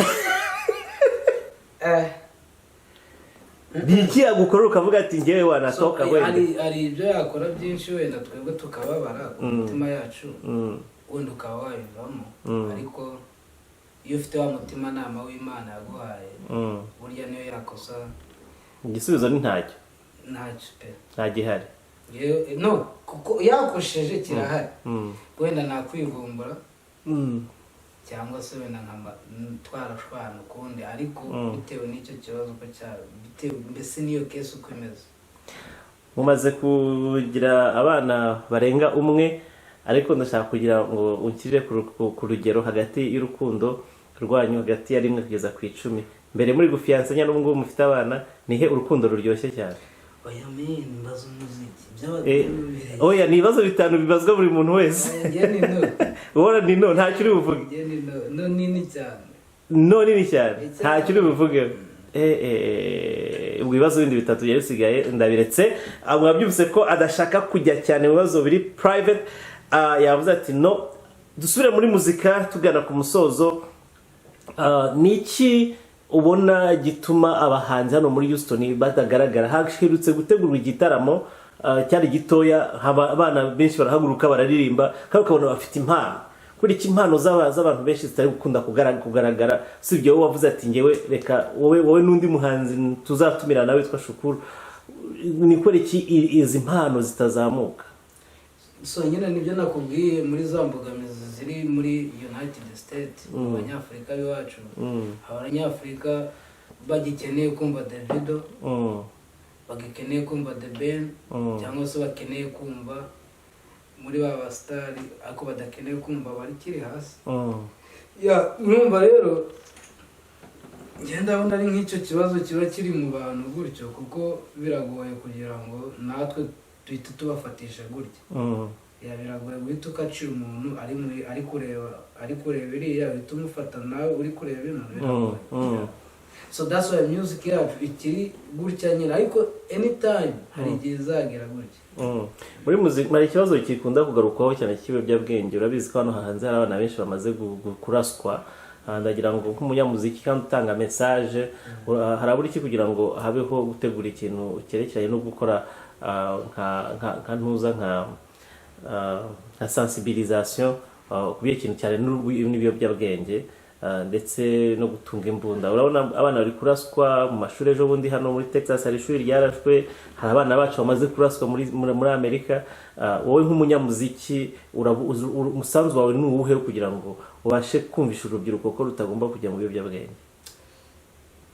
Ni iki yagukorera ukavuga ati ngewe wanatoka So, wenda? Hari ibyo yakora byinshi wenda twebwe tukababara ku mitima yacu, wenda ukaba wabivamo, ariko iyo ufite wa mutimanama w'Imana yaguhaye, burya niyo yakosa Igisubizo ni ntacyo. Ntacyo pe. Nta gihari. No, kuko yakosheje kirahari, wenda nakwivumbura cyangwa se wenda nkaba twarashwana ukundi, ariko bitewe n'icyo kibazo uko cyaba, bitewe mbese n'iyo case uko imeze. Mumaze kugira abana barenga umwe, ariko ndashaka kugira ngo unshyirire ku rugero hagati y'urukundo rwanyu, hagati ya 1 kugeza ku 10, mbere muri gufiyansanya n'ubu ngubu mufite abana, nihe urukundo ruryoshye cyane? Oya men, mbaza umuziki. By'abagore. Oya, ni ibibazo bitanu bibazwa buri muntu wese. Njye ni no. Ubona ni no, ntacyo uri buvuge. Njye ni no, no nini cyane. No nini cyane. Cyane. Ntacyo uri buvuge. Ubwo ibibazo bindi bitatu byari bisigaye ndabiretse. Mwabyumvise ko adashaka kujya cyane mu bibazo biri private. Yavuze ati no. Dusubire muri muzika tugana ku musozo. Ni iki ubona gituma abahanzi hano muri Houston batagaragara? Haherutse gutegurwa igitaramo, cyari gitoya, haba abana benshi barahaguruka bararirimba, kandi ukabona bafite impano. Kuri iki impano z'abantu benshi zitari gukunda kugaragara, usibye wowe wavuze ati ngewe reka wowe n'undi muhanzi tuzatumira nawe witwa Shukuru? Ni kubera iki izi mpano zitazamuka? So nyine nibyo nakubwiye muri za mbogamizi ziri muri United States mu Banyafurika b'iwacu. Abanyafurika bagikeneye kumva Davido, bagikeneye kumva The Ben, cyangwa se bakeneye kumva muri ba basitari, ariko badakeneye kumva abakiri hasi. Ya, urumva rero njye ndabona ari nk'icyo kibazo kiba kiri mu bantu gutyo, kuko biragoye kugira ngo natwe duhite tubafatisha gutya. Ya, biragoye guhita ukacira umuntu ari muri ari kureba iriya, uhita umufata nawe uri kureba ino, biragoye. So that's why music yacu ikiri gutya nyine, ariko anytime hari igihe izagera gutya. Muri muzika hari ikibazo gikunda kugarukwaho cyane cy'ibiyobyabwenge. Urabizi ko hano hanze hari abana benshi bamaze kuraswa. Ndagira ngo nk'umunyamuziki kandi utanga message, harabura iki kugira ngo habeho gutegura ikintu cyerekeranye no gukora nka ntuza nka sensibilisation? ku byerekintu cyane n'ibiyobyabwenge, ndetse no gutunga imbunda. Urabona abana bari kuraswa mu mashuri. Ejo bundi hano muri Texas hari ishuri ryarashwe, hari abana bacu bamaze kuraswa muri Amerika. Wowe nk'umunyamuziki, umusanzu wawe ni uwuhe kugira ngo ubashe kumvisha urubyiruko ko rutagomba kujya mu biyobyabwenge?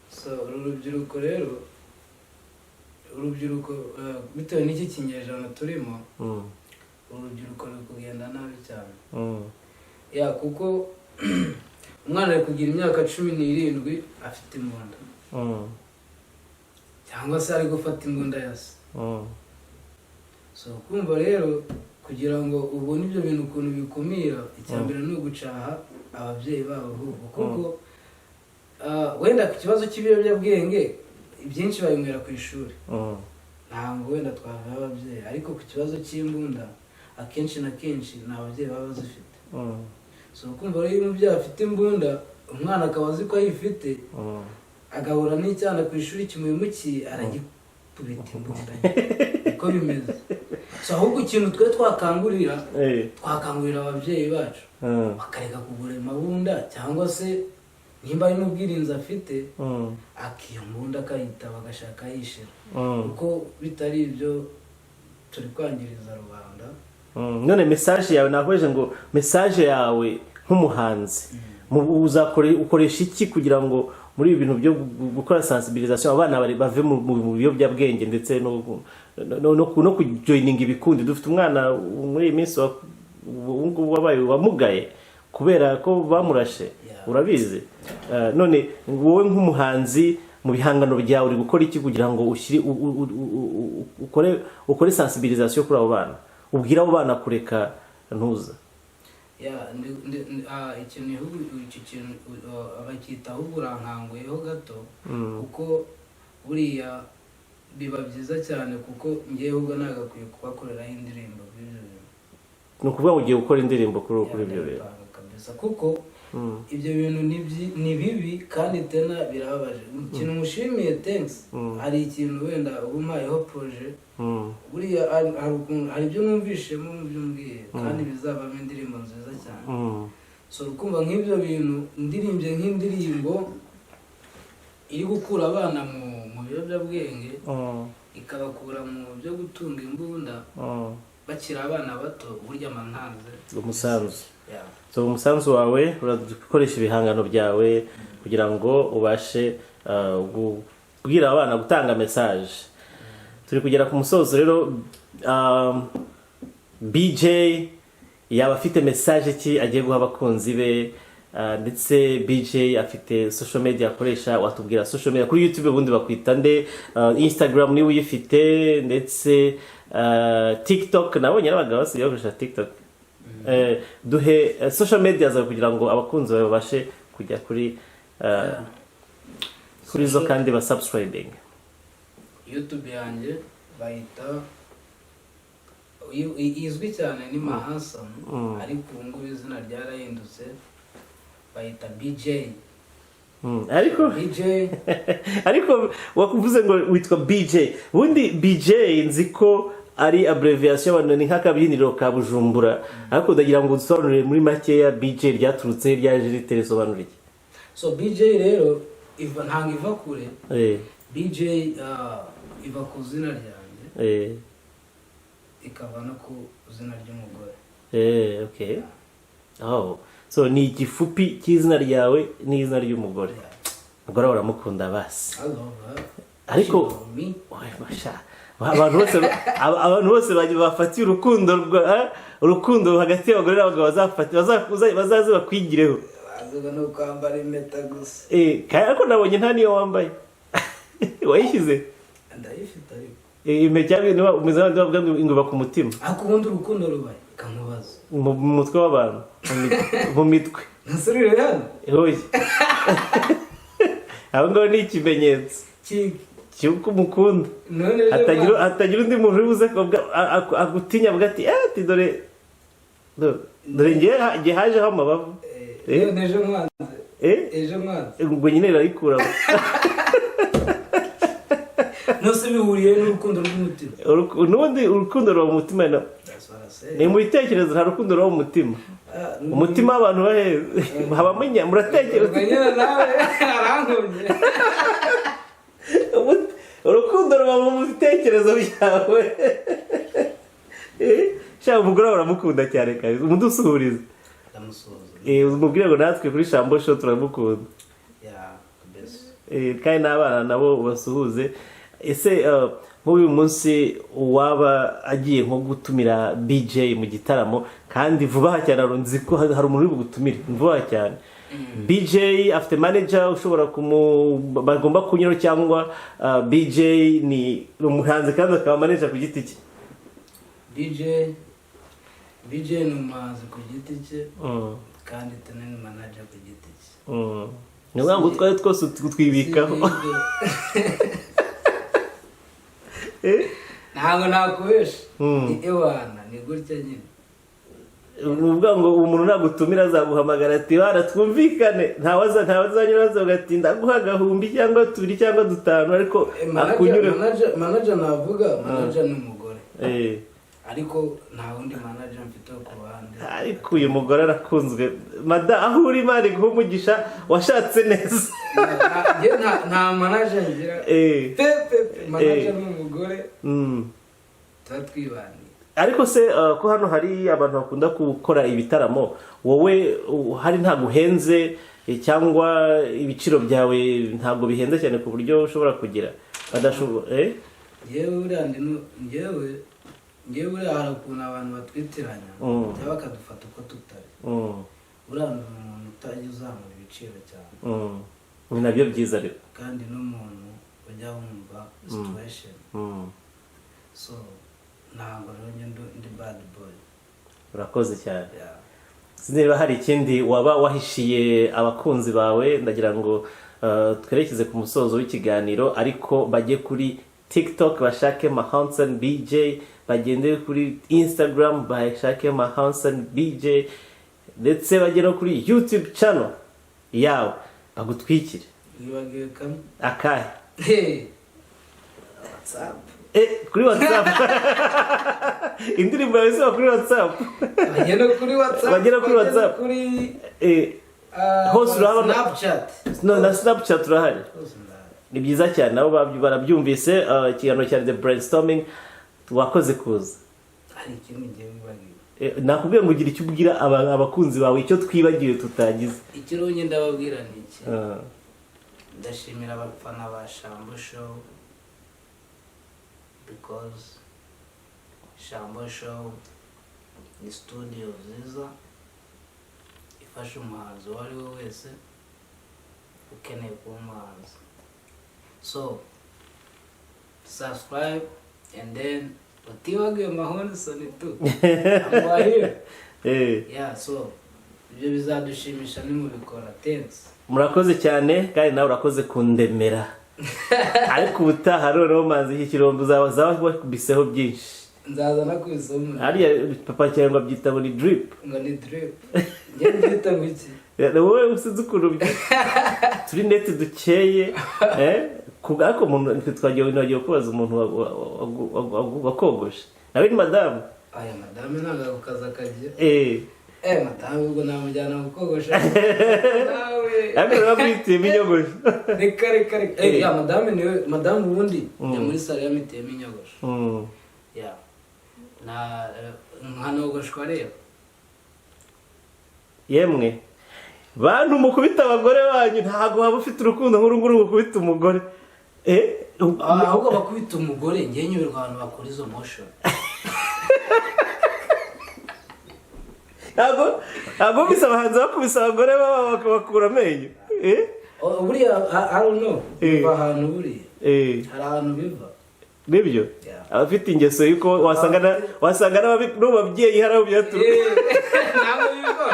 So uru rubyiruko rero, urubyiruko, bitewe n'iki kinyejana turimo, urubyiruko ruri kugenda nabi cyane. Ya, kuko umwana ari kugira imyaka 17 afite imbunda, cyangwa se ari gufata imbunda ya se. So kumva rero, kugira ngo ubone ibyo bintu ukuntu bikumira, icya mbere ni ugucaha ababyeyi babo ahubwo, kuko wenda ku kibazo cy'ibiyobyabwenge ibyinshi babinywera ku ishuri. Ntabwo wenda twavuga ababyeyi, ariko ku kibazo cy'imbunda akenshi na kenshi ni ababyeyi baba bazifite. So kumva rero, iyo umubyeyi afite imbunda, umwana akaba azi ko ayifite, agahura n'icyana ku ishuri kimuhemukiye, aragikubita imbunda. Niko bimeze. So ahubwo ikintu twe twakangurira, twakangurira ababyeyi bacu bakareka kugura amabunda, cyangwa se nimba ari n'ubwirinzi afite, akiyo mbunda akayitaba, agashaka ayishira, kuko bitari ibyo turi kwangiriza rubanda. None message yawe, nakomeje ngo message yawe nk'umuhanzi, ukoresha iki kugira ngo muri ibi bintu byo gukora sensibilisation, abana bave mu biyobyabwenge ndetse no kujoininga ibikundi? Dufite umwana muri iyi minsi ubu ngubu wabaye wamugaye kubera ko bamurashe. Urabizi. None wowe nk'umuhanzi, mu bihangano byawe uri gukora iki kugira ngo ushyire ukore sensibilisation kuri abo bana, ubwire abo bana kureka ntuza? Ya, ikintu icyo kintu bacyitaho uburankanguyeho gato, kuko buriya biba byiza cyane, kuko ngewe ubwo nagakwiye kubakoreraho indirimbo bw'ibyo bintu. Ni ukuvuga ngo ugiye gukora indirimbo kuri ibyo bintu? Ndabipanga kabisa, kuko ibyo bintu ni bibi kandi tena birababaje. Ikintu mushimiye, thanks, hari ikintu wenda uba umpayeho projet. Buriya hari ibyo numvishemo mu byo umbwiye kandi bizavamo indirimbo nziza cyane. So ukumva nk'ibyo bintu ndirimbye nk'indirimbo iri gukura abana mu biyobyabwenge, ikabakura mu byo gutunga imbunda bakiri abana bato, burya ntanze umusanzu. Yeah. So umusanzu wawe, urakoresha ibihangano byawe kugira ngo ubashe kubwira abana, gutanga message. Turi kugera ku musozo rero. BJ yaba afite message ki agiye guha abakunzi be? Ndetse BJ afite social media akoresha? Watubwira social media? Kuri YouTube ubundi bakwita nde? Instagram niba uyifite, ndetse TikTok, nabonye n'abagabo basigaye bakoresha TikTok. Duhe social media zawe kugira ngo abakunzi bawe babashe kujya kuri zo kandi ba subscribing. YouTube yanjye bayita izwi cyane ni Mahasan, ariko ubu ngubu izina ryarahindutse, bayita BJ. Ariko BJ. Ariko wakuvuze ngo witwa BJ. Ubundi BJ nzi ko ari abbreviation abantu, ni nk'akabyiniriro ka Bujumbura, ariko ndagira ngo usobanurire muri makeya BJ ryaturutse, ryaje rite, risobanura iki? So BJ rero iva, ntabwo iva kure. BJ iva ku izina ryanjye, ikava no ku izina ry'umugore. Okay, oh, so ni igifupi cy'izina ryawe n'izina ry'umugore. Umugore wawe uramukunda basi? I love her. She love me. Oya, masha. Abantu bose bafatiye urukundo urukundo hagati y'abagore n'abagabo, bazaze bakwigireho. Bazaga no kwambara impeta gusa. Kandi ariko nabonye nta niyo wambaye, wayishyize? Ndayifite ariko. Impeta cyangwa umeze nk'abandi bavuga ngo ingoma ku mutima. Ariko ubundi urukundo rubaye kamubaza? Mu mutwe w'abantu, mu mitwe. Ntasubire hano. Oya, aho ngaho ni ikimenyetso Kiki? cy'uko umukunda. None ejo Hatagira undi muntu uri buze agutinya, avuga ati ati dore dore nge hajeho amabavu. None ejo mwanze? Ejo mwanze? Ubwo nyine rirayikuramo. Nose bihuriye n'urukundo rw'umutima? N'ubundi urukundo ruba mu mutima na That's what I said. Ni mu bitekerezo, nta rukundo ruba mu mutima. Ah, Umutima w'abantu baheze habamo inyama, muratekereza. Ubwo nyine nawe arankumye. Urukundo ruba mu bitekerezo byawe. Shaka umugore wawe, uramukunda cyane kabisa, umudusuhurize. Ndamusuhuza. Umubwire ngo natwe kuri Shambo Show turamukunda. Yeah, kabisa. Kandi n'abana nabo basuhuze. Ese nk'uyu munsi uwaba agiye nko gutumira BJ mu gitaramo, kandi vuba aha cyane nzi ko hari umuntu uri bugutumire vuba aha cyane, BJ afite manager ushobora kumu bagomba kunyura, cyangwa BJ ni umuhanzi kandi akaba manager ku giti cye? BJ ni umuhanzi ku giti cye kandi tena ni manager ku giti cye. Ni ukuvuga ngo twari twose twibikaho. Si ibyo. Ntabwo nakubesha. Ni ewana, ni gutya nyine. Ni ukuvuga ngo umuntu nagutumira azaguhamagara ati: "Bana, twumvikane." Ntawe azanyura azavuga ati: "Ndaguha agahumbi cyangwa tubiri cyangwa dutanu," ariko akunyure. Manager navuga, manager ni umugore. Ariko nta wundi manager mfite wo ku ruhande. Ariko uyu mugore arakunzwe. Mada, aho uri, Imana iguha umugisha, washatse neza. Njye nta manager ngira. Pe pe pe, manager ni umugore. Tuba twibaniye. Ariko se ko hano hari abantu bakunda gukora ibitaramo, wowe hari ntabwo uhenze, cyangwa ibiciro byawe ntabwo bihenze cyane ku buryo ushobora kugira badashobora? Njyewe buriya ndi njyewe buriya hari ukuntu abantu batwitiranya cyangwa bakadufata uko tutari. Buriya ndi umuntu utajya uzamura ibiciro cyane. Ni nabyo byiza rero. Kandi n'umuntu ujya wumva situation. So ntabwo rero njye ndi bad boy. Urakoze cyane. Yeah. Sinzi niba hari ikindi waba wahishiye abakunzi bawe. Ndagira ngo twerekeze ku musozo w'ikiganiro, ariko bajye kuri TikTok bashake Mahanson BJ, bagende kuri Instagram bashake Mahanson BJ, ndetse bajye no kuri YouTube channel yawe bagutwikire. Wibagiwe kamwe. Akahe? Hey. WhatsApp. Kuri WhatsApp, indirimbo yawe isiba kuri WhatsApp? Bajye no kuri WhatsApp. Bajye no kuri Bajye no WhatsApp. kuri Hose urabona. Snapchat. No, na Snapchat urahari? Hose ndahari. Ni byiza cyane, nabo barabyumvise. Ikiganiro cya The Brainstorming, wakoze kuza. Hari ikindi ngiye wibagiwe. Nakubwiye ngo ugira icyo ubwira abakunzi bawe, icyo twibagiwe tutagize. Ikirungi ndababwira ni iki? Ndashimira abafana ba Shambo Show, because Shambo Show ni studio nziza ifasha umuhanzi uwo ari we wese ukeneye kuba umuhanzi. So subscribe and then utibagiwe Mahonison tu, I'm here. Yeah, so ibyo bizadushimisha nimubikora. Thanks. Murakoze cyane, kandi nawe urakoze kundemera. Ariko ubutaha noneho manzi iki kirombe uzaba wakubiseho byinshi. Nzaza nakubisemo. Hariya papa cyangwa byita ngo ni drip. Ngo ni drip? Njye mbyita ngo iki? Wowe usize ukuntu turi neti dukeye, eh? Ariko umuntu twe twagiye, nagiye kubaza umuntu wakogoshe, nawe ni madamu. Aya, madame ntabwo ako kazi akagira. Eh. Madame ubwo namujyana gukogosha nawe. Ariko rero bakwitiyemo inyogosho. Reka reka reka. Ya, madame niwe, madame ubundi njya muri salon yamitiyemo inyogosho. Ya, na nkanogoshwa rero. Yemwe bantu mukubita abagore banyu, ntabwo waba ufite urukundo nk'uru nguru mukubita umugore. Ahubwo bakubita umugore, njye nyuberwa abantu bakora izo motion. Ntabwo wumvise abahanzi bakubise abagore babo bakabakura amenyo? Oh, buriya I don't know. Biva ahantu buriya. Hari ahantu biva. Nibyo. Yeah. Abafite ingeso y'uko wasanga no mu babyeyi hari aho byaturuka. Ntabwo biva.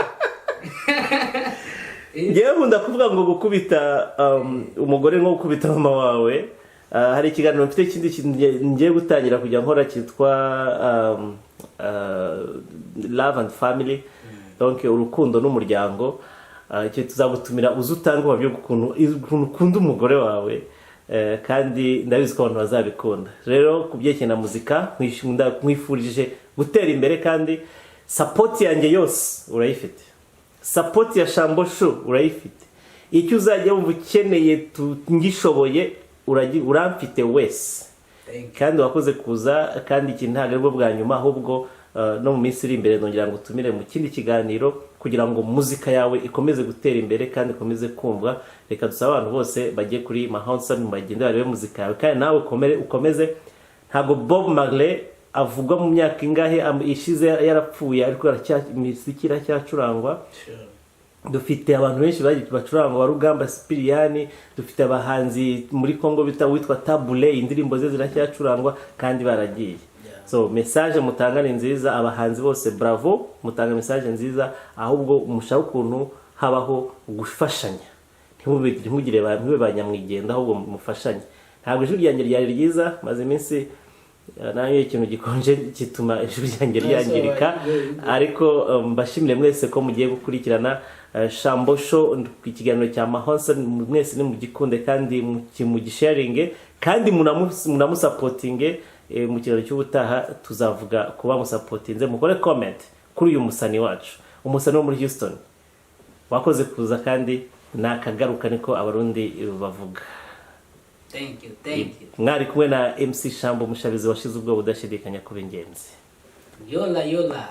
Ngewe nkunda kuvuga ngo gukubita umugore nko gukubita mama wawe. Hari ikiganiro mfite ikindi kintu ngiye gutangira kujya nkora cyitwa Love and Family, donc urukundo n'umuryango. Icyo tuzagutumira uze utange ubuhamya ukuntu ukunda umugore wawe. Kandi ndabizi ko abantu bazabikunda. Rero ku byerekeye na muzika, nkwifurije gutera imbere, kandi support yanjye yose urayifite, support ya Shambo Show urayifite. Icyo uzajya wumva ukeneye ngishoboye, uramfite wese. Thank you. Kandi wakoze kuza, kandi iki ntabwo aribwo bwa nyuma, ahubwo no mu minsi iri imbere nongera ngo utumire mu kindi kiganiro kugira ngo muzika yawe ikomeze gutera imbere kandi ikomeze kumvwa. Reka dusabe abantu bose bajye kuri Mahonson, bagende barebe muzika yawe, kandi nawe ukomere, ukomeze. Ntabwo Bob Marley avugwa mu myaka ingahe ishize yarapfuye, ariko imiziki iracyacurangwa. Dufite abantu benshi bagiye bacuranga wa Rugamba Sipiriyani, dufite abahanzi muri Congo bita witwa Tabule, indirimbo ze ziracyacurangwa kandi baragiye. So message mutanga ni nziza, abahanzi bose bravo, mutanga message nziza. Ahubwo mushaka ukuntu habaho gufashanya, ntimugire ntube ba nyamwigenda, ahubwo mufashanye. Ntabwo ijwi ryanjye ryari ryiza, maze iminsi nayo ikintu gikonje gituma ijwi ryanjye ryangirika, ariko mbashimire mwese ko mugiye gukurikirana Shambo Show, ikiganiro cya Mahonson. Mwese nimugikunde kandi mugisharinge kandi munamusapotinge. Mu kiganiro cy'ubutaha tuzavuga kuba musapotinze. Mukore comment kuri uyu musani wacu, umusani wo muri Houston. Wakoze kuza kandi nakagaruka, niko Abarundi bavuga. Thank you, thank you. Mwari kumwe na MC Shambo, umushabizi washize ubwoba udashidikanya kuba ingenzi. Yola yola.